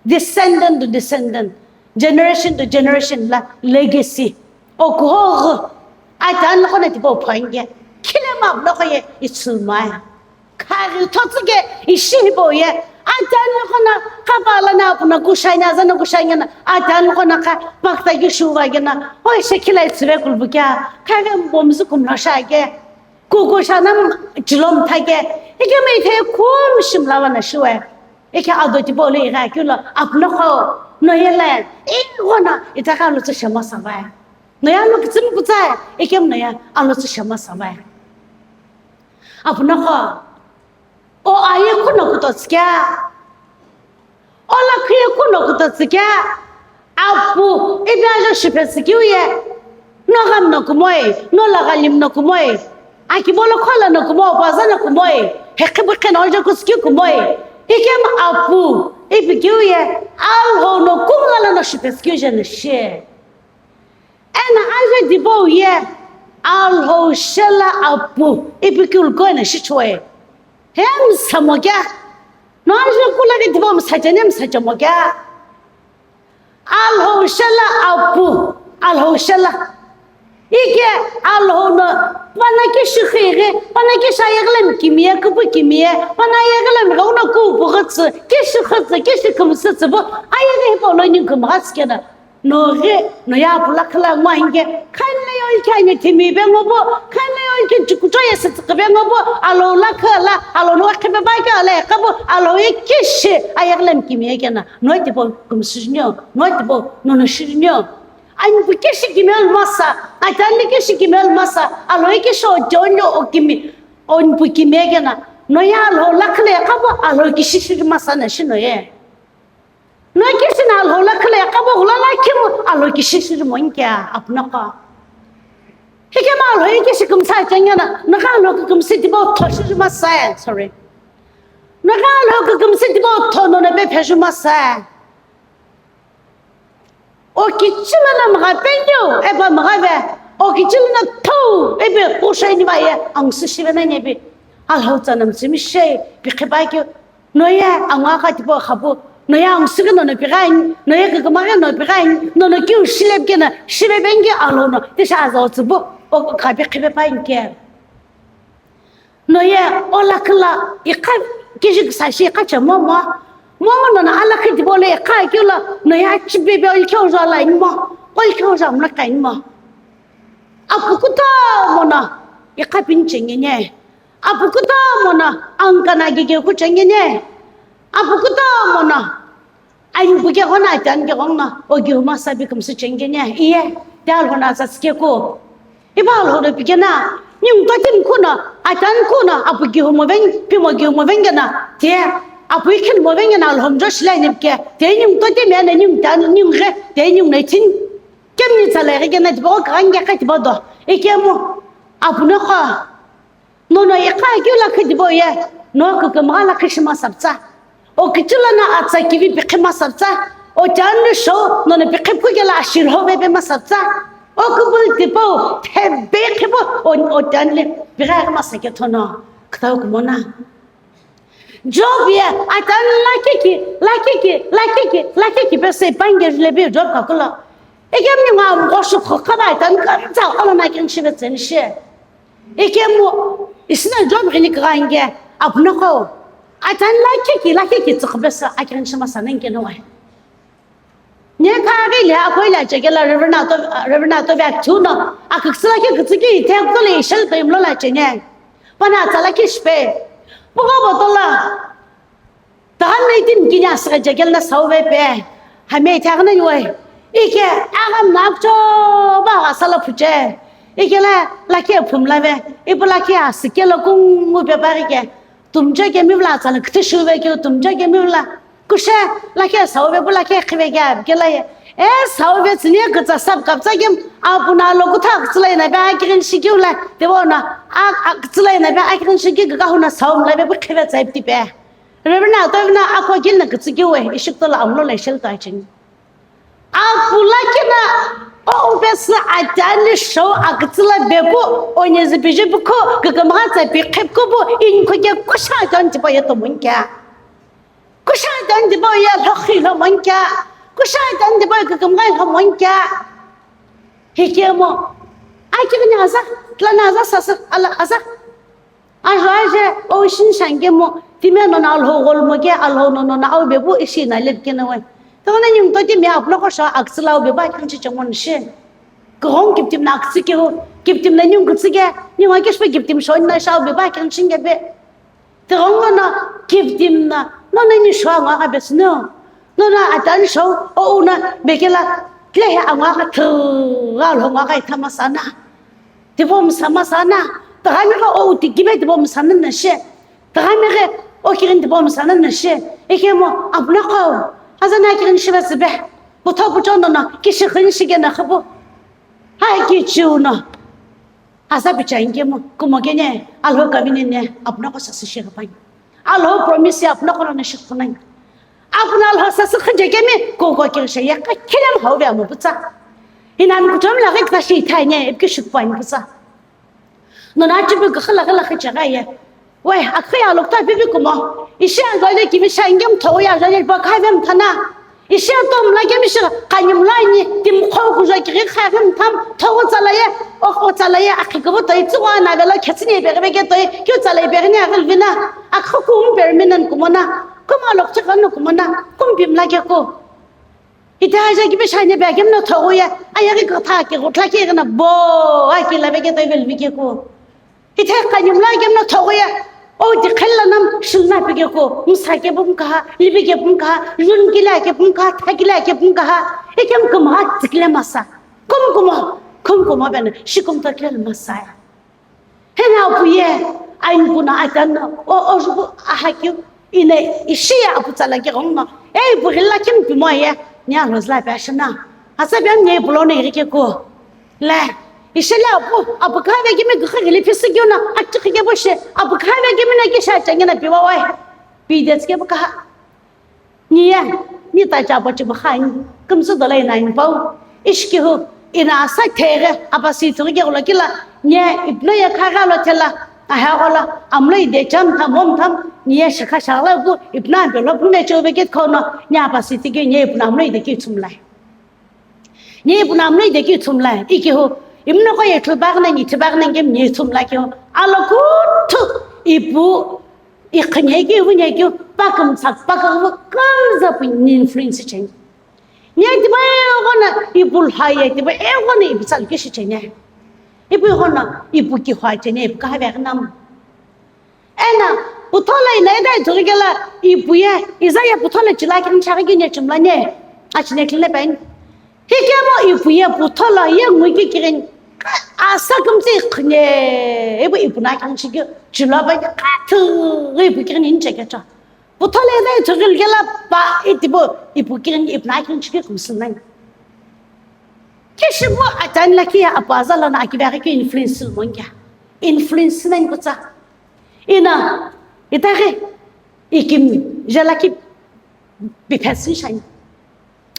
Descendant to descendant, generation to generation la legacy. O kuhogh, atani loqo na tipau phange, khile ma loqo ye itsumai. Khaghi thotsüke ishi hipau ye, atani loqo na kapala na apu na kushanya, azana kushanya na, atani loqo na ka pakta ki shuva ke na, oi she khila itsüve kulbu kya, khaghi mbomzu kumlo shake. Kuku shanam chilom thake, ikemu ithe kum shimlava na shuwe. Ike ado tipau lo igha kilo, apunoqo, noye le, igho na, itaka alotsü shema savai. Noye alo kitsüm kutsae, ikemu noye alotsü shema savai. Apunoqo, o aye kuno kutotsükea. O lakhi ye kuno kutotsükea, apu, ipi ajo shipesü kiu ye, no gham no kumoi, no laghalim no kumoi, akibo lo khola no kumo, baza no kumoi, heqhibu qhena ojo kutsükeu kumoi, ikemu apu, ipi kiu ye, Alhou no kumgha lono shipesü kiu je no shi. Ena aje tipau ye, Alhou shela apu, ipi kiu lo koina shichue. He msamo kya? No aje kula ke tipau msachene msachamo kya? Alhou shela apu, Alhou shela. Ike Alhou no, pana kishi khighi, pana kishi ayeghlem kimiye, kupu kimiye, pana ayeghlem gha uno kupu ghatsi, kishi khatsi, kishi kumsitsi bu, ayeghi hipau lo ningu kumghatsi kena. Noghi, noye apu lakhi la ngwa hinge, khanle yo ikhe anye timi be ngobo, khanle yo ikhe chukucho ye sitsi be ngobo, Alhou lakhi la, Alhou no khipe ba ke ale kabo, Alhou ye kishi, ayeghlem kimiye kena, no tipau kumsijinio, no tipau nono shijinio. Anpu kishi kimel masa, atani kishi kimel masa, Alhou ye kishi ojonio okimi, onpu kimiye kena, noye Alhou lakhi le kabo, Alhou kishi shiri masa na shino ye. No kishi na Alhou lakhi le kabo ghula la kimu Alhou kishi shiri monkya apunoqo. Hikema Alhou ye kishi kumsa chengena, no ka Alhou kumsi tipau tho shiri masa, sorry. No ka Alhou kumsi tipau tho no na be pheju masa. O kichilo na mga penyo, eba mga ve, o kichilo na tho, ebe kusha ini ba ye, ang sushi ve na nyebi. Alhou tsa nam simi she, bi khiba kyo, no ye, ang aka tipau khabu, Noye angusü ghi nono pighaini, noye kükümaghi no pighaini, nono kiu shilepe keno, shivepe nge alono, tisha aza otsübu, o kape khipe paini ke. Noye o lakhi la, ikha, kishi kisashi ikha che momo, momo nono alakhi tipau lo ikha keu lo, noye achipe pe olikhe ojo ala inmo, olikhe ojo amla kainmo. Apu kutomo no, ikha pinche ngene. Apu kutomo no angkana gege kuchengene. Apu kutomo no. Ain buke hona atan ke hona ogi huma sabi kumsu chengene. Iye, te Alhou no atsatsu ke ku. Iba Alhou no pikena. Nyung totim kuno, atan kuno, apu gi humo veng, pimo gi humo vengena. Te, apu ikhin mo vengena Alhou mjo shilai nipke. Te nyung totim ya ne nyung tan, nyung re, te nyung ne tin. Kemni tsalai ghi kena tipau kaghange kha tipau do. Ikemu, apu no kha. Nono ikha keu lakhi tipau ye, no kükümgha lakhi shima saptsa. O kichila na atsa kivi pikhi ma saptsa. O chan no show, nono pikhi phu kela ashirho ve pe ma saptsa. O kubul tipau, thebe khipu, o, o chan le, pigha ma sa ke thono, ktau kumona. Job ye, atan lakhi ki, lakhi ki, lakhi ki, lakhi ki pe se pange le bi Job ka kula. Egem ni ma mo shu kho kha ba atan ka ta ala na kin shi be tsen shi. Egem mo, isna Job ghini ka nge, apno ko. Atan lakhi ki, lakhi ki tsuk be sa akin shi ma sa nang ke no wai. Nye kha ghi le akoi la cheke la Reverend Ato, Reverend Ato vek thu no, aküksü lakhi kütsü ki the kuto le ishal pe imlo la chene. Pana atsa lakhi shpe. Puga botola. Tahan na itin kinya asgha cheke la sau ve pe. Hame ithagna yuai. Ike agam na akcho ba ga sala phuche. Ike la lakhi phum la ve. Ipu lakhi asike la kungu pe pa ke. Tumcha kemi vla tsala kthi shuve keu tumcha kemi vla. Kushe lakhi sauve pu lakhi khive kya kela ye. E sauve tsini kutsa sap kaptsa kem apuna lo kutha kutsulai na ba akirin shikyu la. Te bona a kutsulai na ba akirin shiki ga huna saum la be pu khive tsai tipe. Reverend Ato na akho gil na kutsu kiwe ishik to la amlo la shel ta ching. Apu lakhi na o besi atani show akütsüla beku onyezi biji buku kükümgha tsa bi khepku bu inkhu ke kusha don tipa ye tomun kya. Kusha don tipa ye lokhi lo mon kya. Kusha don tipa ye kükümgha lo mon kya. Hikemo. Ai kini aza, tlana aza sasa, ala aza. Ajo aje, o shin shange mo, timi no na alho gol mo ke, alho no no na au bebu ishi na lep ke na we. To na nyung to timi apno ko sha aksla au beba kan chi chomon she. Ko hong kiptim na aksi ke ho, kiptim na nyung kutsi ke, nyung ke shpe kiptim shon na sha au beba kan shin ke be. To hong no kiptim na, no na ni shwa nga ka bes no. No na atan show, o una bekela, tle he anga ka thu, ga lo nga ka ithama sana. Tivo msama sana. Tagami ka o tikibe tivo msana na she. Tagami ke o kirin tivo msana na she. Eke mo, apna ka o. Aza na kirin shiba sibe. Butho bucho no na, kishi khin shige na khabu. Hai ki chu no. Aza bicha inge mo, kumo ke ne, alho kavine ne, apna ko sasi shege pani. Alho promise apna ko na shege pani. Apna alho sasi khanje ke mi, ko ko ke she ya ka kele alho ve mo butsa. Inan kutom la ke ka shi thai ne, ipke shuk pani butsa. No na chibu ka khala khala khacha ga ye. We, akhi ya lokta pipi kumo. Ishi ya gale kimi sha ingem tho ya gale ba khai vem thana. Ishi ya tom la gemi shi kanyim la ni tim kho ku ja kiri khai vem tham tho tsala ye. O ko tsala ye akhi ko to itsu wa na vela khetsini be be ke to ki tsala be ni agil vina. Akho ku um per minan kumona. Kuma lokta kan kumona. Kum bim la ke ko. Ita aja ki bishani be gemno thoguya, ayagi kotha ki gutla ki gna bo, aki la bege toy bel bige ko. Ita kanyum la gemno thoguya, o di khella nam shilna bige ko, msa ke bum kaha, libi ke bum kaha, yun ki la ke bum kaha, tha ki la ke bum kaha, ikem kum ha tikle masa. Kum kuma, kum kuma ben, shikum takle masa ya. Hena apu ye, ain puna atan no, o, o, o, aha kyu, ine, ishi ya apu tsala ke gong no, e, ipu gila kim pimo ye, nya rozla pe ashana. Asa biam ne ipu lo ne iri ke ko. Le, ishi le apu, apu kave kimi gukha gili pisi kyu no, akchi ke bo she, apu kave kimi na ki sha changena piwa wai. Pi de tske bu kaha. Niye, ni ta cha pa chi ba khan, kumsu dola ina in pau. Ishki hu, ina sa there, apa si turi ke lo kila. Nye, ipno ya kha ga lo thela. Aheqo lo amlo ide cham tham, mom tham, niye shikha shaghala pu, ipuna ampelo pume chove ket khono, niye apasi tighi niye ipuna amlo ide ki chumlai. Niye ipuna amlo ide ki chumlai. Ikihu, imno ko ye thubagna, ni thubagna ngem niye chumlai kihu. Alo kuthu, ipu, ikhne ki, ipu nye ki, pakam sak, pakam, kamza pu ni influence chen. Niye tiba egona, ipu lha ye, tiba egona, ipu sal ki shi chen. Ipu egona, ipu ki hwa chen, ipu kaha vek nam. Ena, puthola ina ida ithughi kela ipu ye, iza ye puthola chila kini chaghi kini chumla ne, achine kile pen. Hikemo ipu ye puthola ye ngui ki kirin, asa kumtsi khne, ipu ipu na kini chigi, chila ba ye kathu, ipu kirin inche kecha. Puthola ina ithughi kela pa itibo, ipu kirin, ipu na kini chigi kumsun nai. Kishibo atan la ki apu aza lana akibe ki influence mongia. Influence nai kutsa. Ina, itaghi, ikim, jela ki, bipesi shani.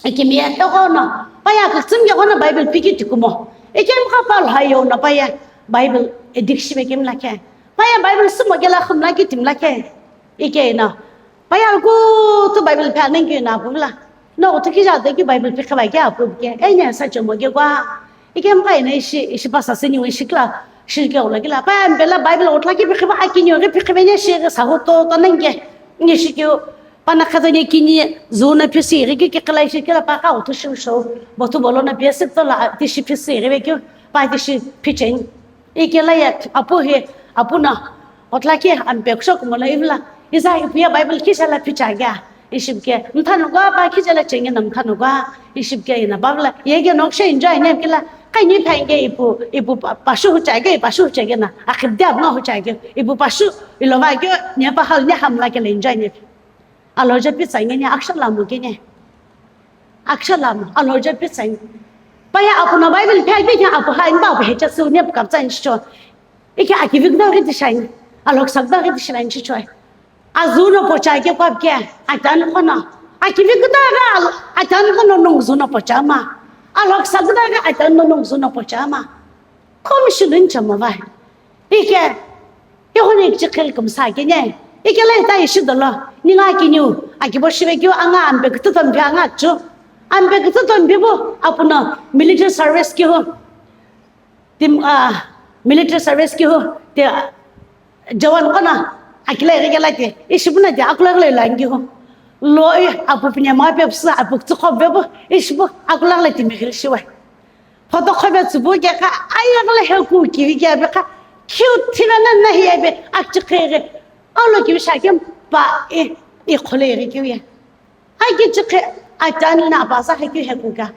Ikim ye, egono, paya kutsum ye gono Bible piki tikumo. Ikim ka pal hayo na paya Bible edik shibe kim lake. Paya Bible sumo gela khum laki tim lake. Ike ina, paya ku tu Bible phe aneng ki na pula. No, tu ki ja de ki Bible phe khabai ke apu ke. Enya sa chomo ke kwa. Ikem kai na ishi, ishi pasa sini wi shikla, shirke ola kila. Pa ambela Bible otla ki pikhiba akinyo ki pikhiba ne shi sa ho to to nenge. Ni shikyo, pana khada ne kini zuna pisi ri ki kila ishi kila pa ka otu shu shu. Botu bolo na pisi to la ti shi pisi ri be kyo, pa ti shi pichen. Ikela ya apu he, apu na, otla ki ampe kusho kumola ivla. Iza ipu ya Bible ki shala picha ga. Ishibke, mthanu gwa pa khijela chenge na mthanu gwa, ishibke ina babla, yege nokshe enjoy ne kila, kai ni phainge ipu, ipu pa-, pashu huchage, pashu huchage na, akhibde abnga huchage, ipu pashu, ilova ge, ne pa hal ne hamla kele enjoy ne. Aloja pizza nge ne, aksha lamu ke ne. Aksha lamu, aloja pizza nge. Paya apu na Bible phe ke ne apu ha inba apu hecha su ne kaptsa incho. Ike akivik da gidi shani, alok sak da gidi shani chichoi. Azuno pocha ke kwap ke, atan kono. Akivik da ga al-, atan kono nung zuno pocha ma. Alok sak da ga atan no nung zuno pocha ma. Komi shilun chama vai. Ike, ihoni chikhel kumsa ke ne. Ike le ta ishi dolo. Ninga kiniu, akibo shibe kiu anga ambe kutu tombi anga chu. Ambe kutu tombi bo, apuno military service kiu. Tim, ah, military service kiu. Te, Jawan kono akila ighi kela ti, ishi puna ti akula ighi lo ilangi hu. Lo i apu pine ma pe pusu apu tsu kho be bu, ishi pu akula ighi lo ti mi ghil shiwa. Photo kho be tsu bu ke ka, ayi ighi lo he ku ki wi ke be ka, kiu thina na na hi be, ak chi khe ghi. Alo ki wi sha ke pa i, i khole ghi ki wi. Aki chikhe atan na basa hekeu hekuka.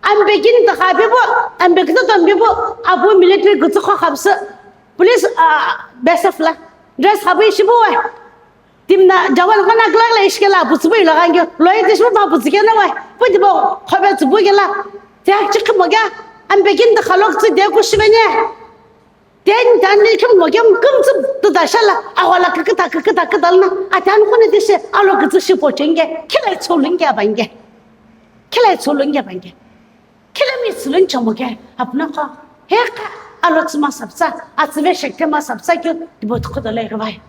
Ambekin ta khabibo, ambekta tambibo, abu military gutsu kho khabsa. Police, ah, best of la. Dress khabu ishibo wa. Timna jawan khana glak la ishkela abu tsubu ila gangi. Loi tishbo ba bu tsikena wa. Pu dibo khobe tsubu gela. Te ak chikhe moga. Ambekin ta khalok tsu de ku shibenya. Ten tan ni kim mo kim kim tsu tu da shala, awala kikita, kikita, kikita na, atan khone tise, alo kitsu shi pochenge, khilai tsulunge abange. Khilai tsulunge abange. Khilai mi tsulun chamoge, apna ko, he ka, alo tsuma sapsa, atsive shekte ma sapsa kyo, dibo tukho dole gavai.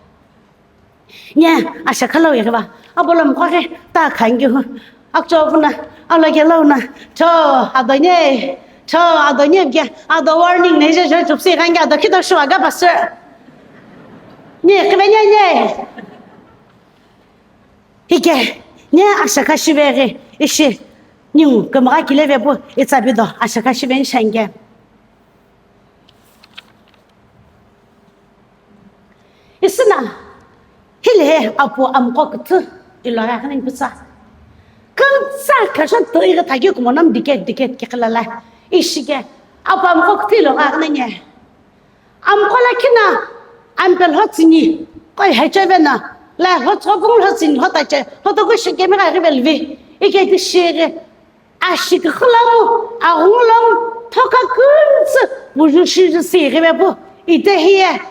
Nye, asha khala weghiva. Abolo mkhoghi ta khangi hu. Akcho puna, alo ke launa. Cho, adonye. Cho, adonye ke. Ado warning ne je je chupsi khangi ado kido shua ga pastor. Nye, kibe nye, nye. Ike, nye asha ka shiveghi, ishi. Niu, kamaga kileve pu, itsa bido, asha ka shive nshange. Isina, hile apu amqo kuthu ilo gha khani putsa. Kutsa kasha to iga thagi kumonam dikit dikit kikilala. Ishike, apu amqo kuthu ilo gha khani nye. Amqo la kina, ampel hotsini, koi hechevena, la hotso bung hotsini, hotache, hotoku shike mi gha rivelvi. Ike ti shire, Ashikikhilamu, aghungulamu, thoka küntsü, puju shijüsü ighivepu, ite hiye,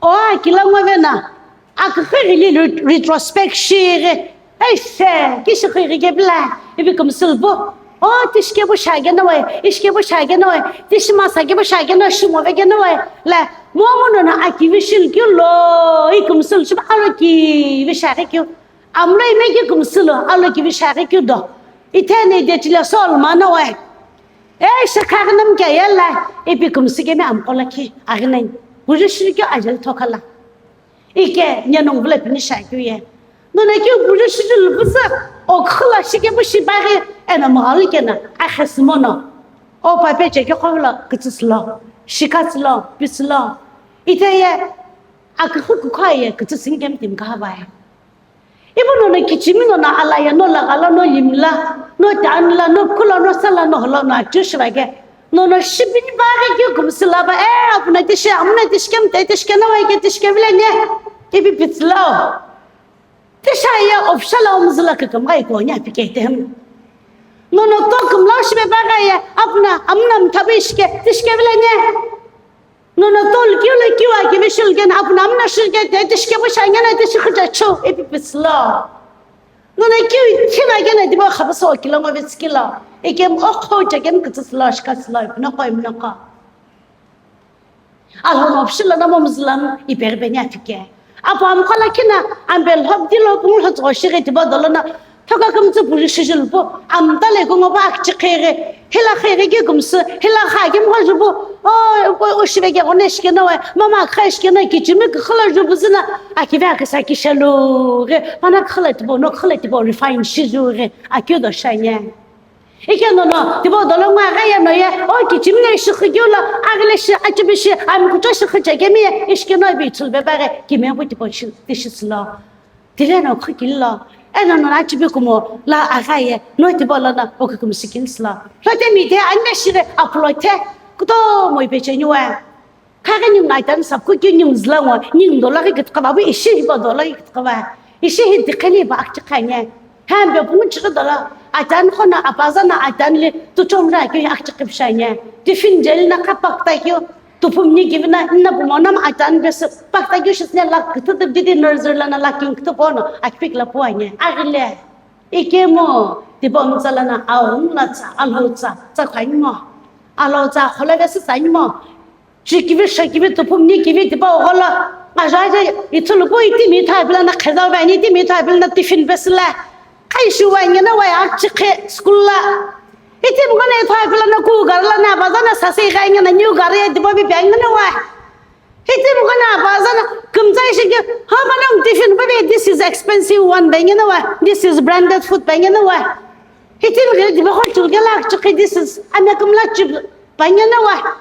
o akilamu vena, akikhighili re-, retrospect shighi, eishe, kishikhighi kepila, ipi kümsülpu, O tishikepu shiagenoe, ishikepu shiagenoe, tishimasa kepu shiagenoe, shimove kenoe, le, momu nono akivi shilukeu lo, ikumusu lo shiba alo kivi shiaghi keu, amulo imeki kumusu lo, alo kivi shiaghi keu do, ithene idechile sol manoe. E shakha ghinam keyela, ipi kumusu kemi amqola ki, aghinai, buju shilukeu ajeli thokhala. Ike, nyenong vula pini shakeu ye. Nona keu buju shiju lupusa, o khula shikepu shibaghi, ena mghali kena, akhesimono. O pape cheke khola, kitsislo, shikatslo, pislo. Ite ye, akhu kukha ye, kitsising kem tim kahaba ye. Ipu nona kichimi nona alaya, no lagala, no limla, no tanla, no khula, no sala, no hola, no achu shivake. Nono shipini baghi keu kumusu laba, e, apuna tishi, amuna tishi kemte, tishi kena waike, tishi kevile nye, ipi pitsilo. Tisha ye official omzula kakam gai konya pike tem. Nono to kumlau shibe baghi ye, apuna, amuna mthabi shike, tishi kevile nye. Nono to lukeu lukeu akivi shilukena, apuna amuna shilukete, tishi kepu shangena, tishi khucha chu, ipi pitsilo. Nono keu thina kena dibo khapaso kilo ngo vitsikilo. Ikem okho chekeni kitsisilo, shikasilo, ipinoko, iminoko. Alhono pshila na momzulano, iperi beni atike. Apo amkhola kina, ambe lhop dilo, pung lhotso shiri dibo dolono, thoka kumtsu puri shijulpo, amtale kungo ba akchi khere, hila khere ke kumsu, hila kha ke mho jubu, o, o, o shibe ke gone shikeno we, mama kha shikeno, kichimi khala jubu zina, akive akisa kishalo, re, pana khala tibo, no khala tibo, refine shiju, re, akyo do shanye. Ike nono, tibo dolo ngwa gha ye no ye, o kichimi ne shikhu kyo lo, agile shi, achibi shi, amkucho shikhu chekemi ye, ishikeno bi chulbe bare, kime bu tibo shi, tishi silo. Tile no khukilo, eno no na chibi kumo, la agha ye, no tibo lo na, o kukum sikin silo. Lote mi te, ande shire, aplote, kuto mo ipe chenyuwe. Khaghi ningu aitani sapkhu keu ningu züla ngo, ningu dolaghi kütükhava, abu ishi hipa dolaghi kütükhava. Ishi hi dikheli hipa akchikha nye. Hembe pungu chikhi dola, aitani khona apaza na aitani li tuchom ra keu akchikhi pisha nye. Tiffin jeli na kha pakta keu, tupum ni kivi na, nna pumo nam aitani besi pakta keu shisne la kütü dip didi nursery la na la king kütü pono, akpik la puwa nye. Aghile, ikemo, tipa umtsa la na aung la tsa, alhou tsa, tsa khanyi mo. Alhou tsa, khola besi tsa nyi mo. Chikivi, shakivi, tupum, nikivi, tipa ogholo. Aja aja, ithulupu itimi ithu apila na khezau vani, itimi ithu apila na tiffin pesila. Kai shuwa ingena wa ya chikhe school la. Itimi gona ithu apila na ku garla na baza na sase iga ingena new gari ya tipa bi bia ingena wa. Itimi gona baza na kumza ishiki, ha, mana tiffin pa bi, this is expensive one, ba ingena wa. This is branded food, ba ingena wa. Itimi gana tipa khol chulgela chikhe, this is, ana kumla chip, ba ingena wa.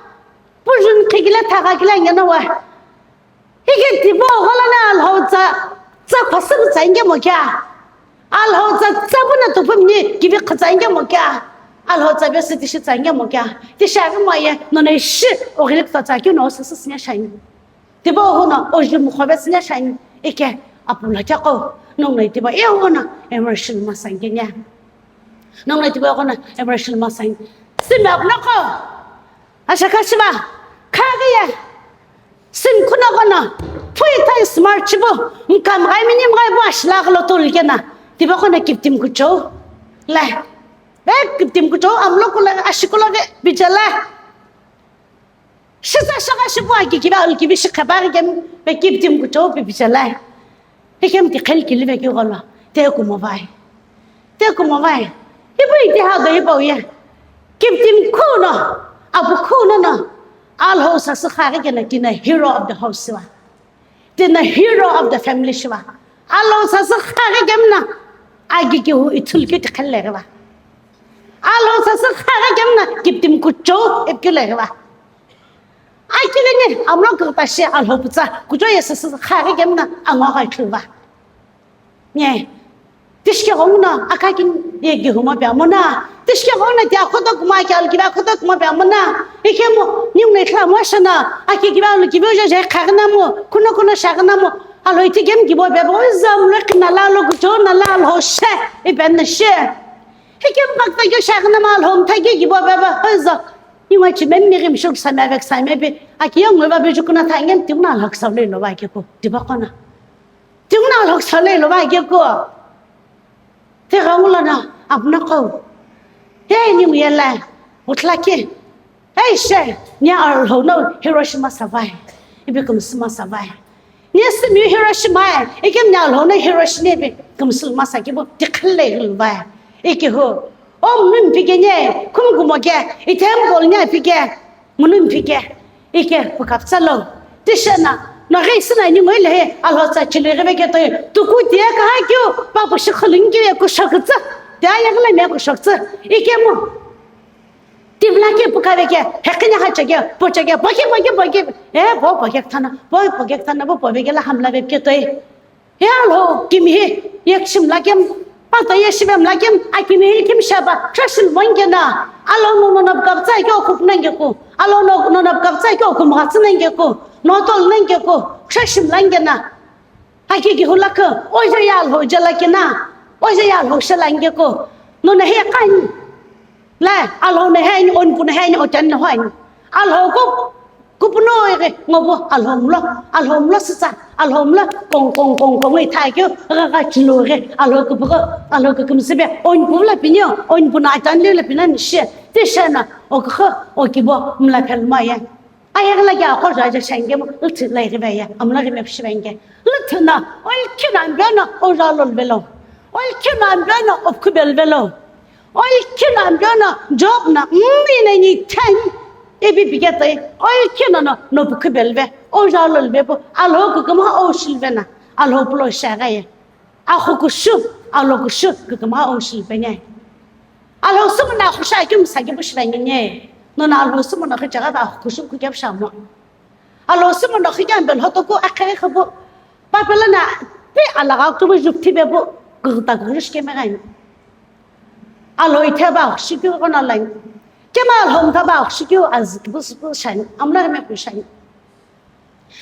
Pujun khikila thakha kila ingena wa. Hike tipa ogholo na alhou tsa, tsa khasü tsa inge mo kya? Alhou tsa, tsa bu na tupum ni kivi khatsa inge mo kya? Alhou tsa besi tishi tsa inge mo kya? Tishi agi mo ye, nono ishi, oghili kutsa tsa kyu no sisi sinya shani. Tipa oghona, oji mukhobe sinya shani. Ike, apula kya ko, nongo tipa, e oghona, immersion masa inge nya. Nongo tipa oghona, immersion masa inge. Simi apuna ko. Asha kashiba, khagiye, sin kuna kono, phui thai smart chibu, mkam gai mini mgai bu ashla galo tol kena, tiba kono kiptim kucho, la, be kiptim kucho, amlo kula, ashikula ge, bijala, shisa shaka shibu aki kiba ul kibi shikha bari kem, be kiptim kucho, be bijala. Ikem ti khel kilive ki golo, te kumo vai. Te kumo vai. Ibu iti ha do ibu ye. Kiptim kuno, abu kuno no. Alhou sasü khari kena tina hero of the house shiva. Tina hero of the family shiva. Alhou sasü khari kemna. Agi ki hu itul ki ti khel le riva. Alhou sasü khari kemna. Kiptim kucho ip ki le riva. Akileni amlo kürtashi alhou putsa kucho ye sasü khari kemna angwa gai khluva. Nye. Tishke gongna akakin ye gihuma pe amona. Tishke gongna ti akhoto kuma ki alkiva akhoto kuma pe amona. Ikemo niu ne khla mo shana. Aki kiva alkiva je je khagna mo. Kuno kuno shagna mo. Alhou iti gem gibo pe bo zam le kina la lo kucho na la alhou she. Iben she. Hikem bakta kyo shagna ma alhou mtha ki gibo pe bo. Ozo. Iwa chimen mi rim shuk sa me vek sa me bi. Aki yong me ba bi jukuna tha ngem tiuna alhou sa le lo ba ke ko. Tiba kona. Tiuna alhou sa le lo ba ke ko. Te ga ngula na apna ko. Hey, ningu yela, utlaki. Hey, she, ni Alhou no Hiroshima savai. Ibi kumsuma savai. Ni simi Hiroshima, ikim ni Alhou no Hiroshima ibi kumsuma sakibu tikhile hilvai. Iki hu. Om nim pike nye, kum gumoke, item bol nye pike. Munun phike, ike pukaptsalo. Tishena, no gei sina ni ngoi lehe, alhotsa chile gebe ke toi, tuku dia kaha kyo, pa pushi khulun kyo ya kushokutsa. Dia ya gala me kushokutsa. Ike mo. Timla ke pukabe ke, hekenya ha chege, po chege, po ke, po ke, po ke. Eh, po, po ke thana, po, po ke thana, po, po be ke la hamla be ke toi. Ya Alhou, kimi hi yekshim lakim, pato yeshimem lakim, akimi hi kim shaba, trashim mongena. Alhou no no nabgabtsa ke okupnange ku. Alhou no no nabgabtsa ke okumgatsinange ku. No tolnange ku, trashim langena. Aki ki hulaka, oja ya Alhou jalakina. Oja ya Alhou shalange ku. No na he kan. La, Alhou na he ni, onpu na he ni, otan na ho ni. Alhou ko Kupuno ege ngobo Alhou mlo, Alhou mlo sitsa, Alhou mlo kong kong kong kong ithakeu, gaga chilo ge, Alhou kupuko, Alhou kukumsibe, onpu la pinyo, onpu na atan le la pinan she, tishena, okho, okibo, mla phelma ye. Ayegla ya ko ja ja shenge mo, uthi la ge be ye, amla ge me shibe nge. Uthi na, ol kina ambeno, o ja lol velo. Ol kina ambeno, opku bel velo. Ol kina ambeno, Job na, mm, ina ni ten. Ebi bigeta, ol kina no, no buku belve, o ja lol vebu, Alhou kukuma o shilvena, Alhou pulo shagaye. Ahukushu, Alhou kushu, kukuma o shilvene. Alhou sumuna kusha kim sagi bushvene. No na Alhou sumuna kuchaga ba ahukushu kukyab shamo. Alhou sumuna kukyab bel hotoku akhe khabu. Papela na, pe alaga kubu jukti bebu, gurta gurush kemegani. Alhou itheba shikyu kona lain. Kema Alhou mthaba shikyu az bus bus shani. Amla me ku shani.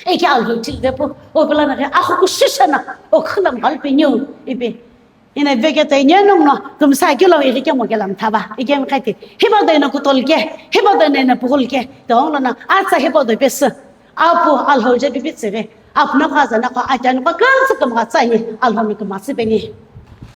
Eke Alhou til depo. O pela na ke akhu ku shishana. O khana mal pe nyu ipe. Ina veke te nyenung no kumsa kilo iri ke mo ke lam thaba. Ike mkati. Hiba de na kutol ke. Hiba de na pugul ke. Dong lo na atsa hiba de pes. Apu Alhou je bibi tsere. Apna khaza na ko ajan ko kansa kumga tsani. Alhou mi kumasi beni.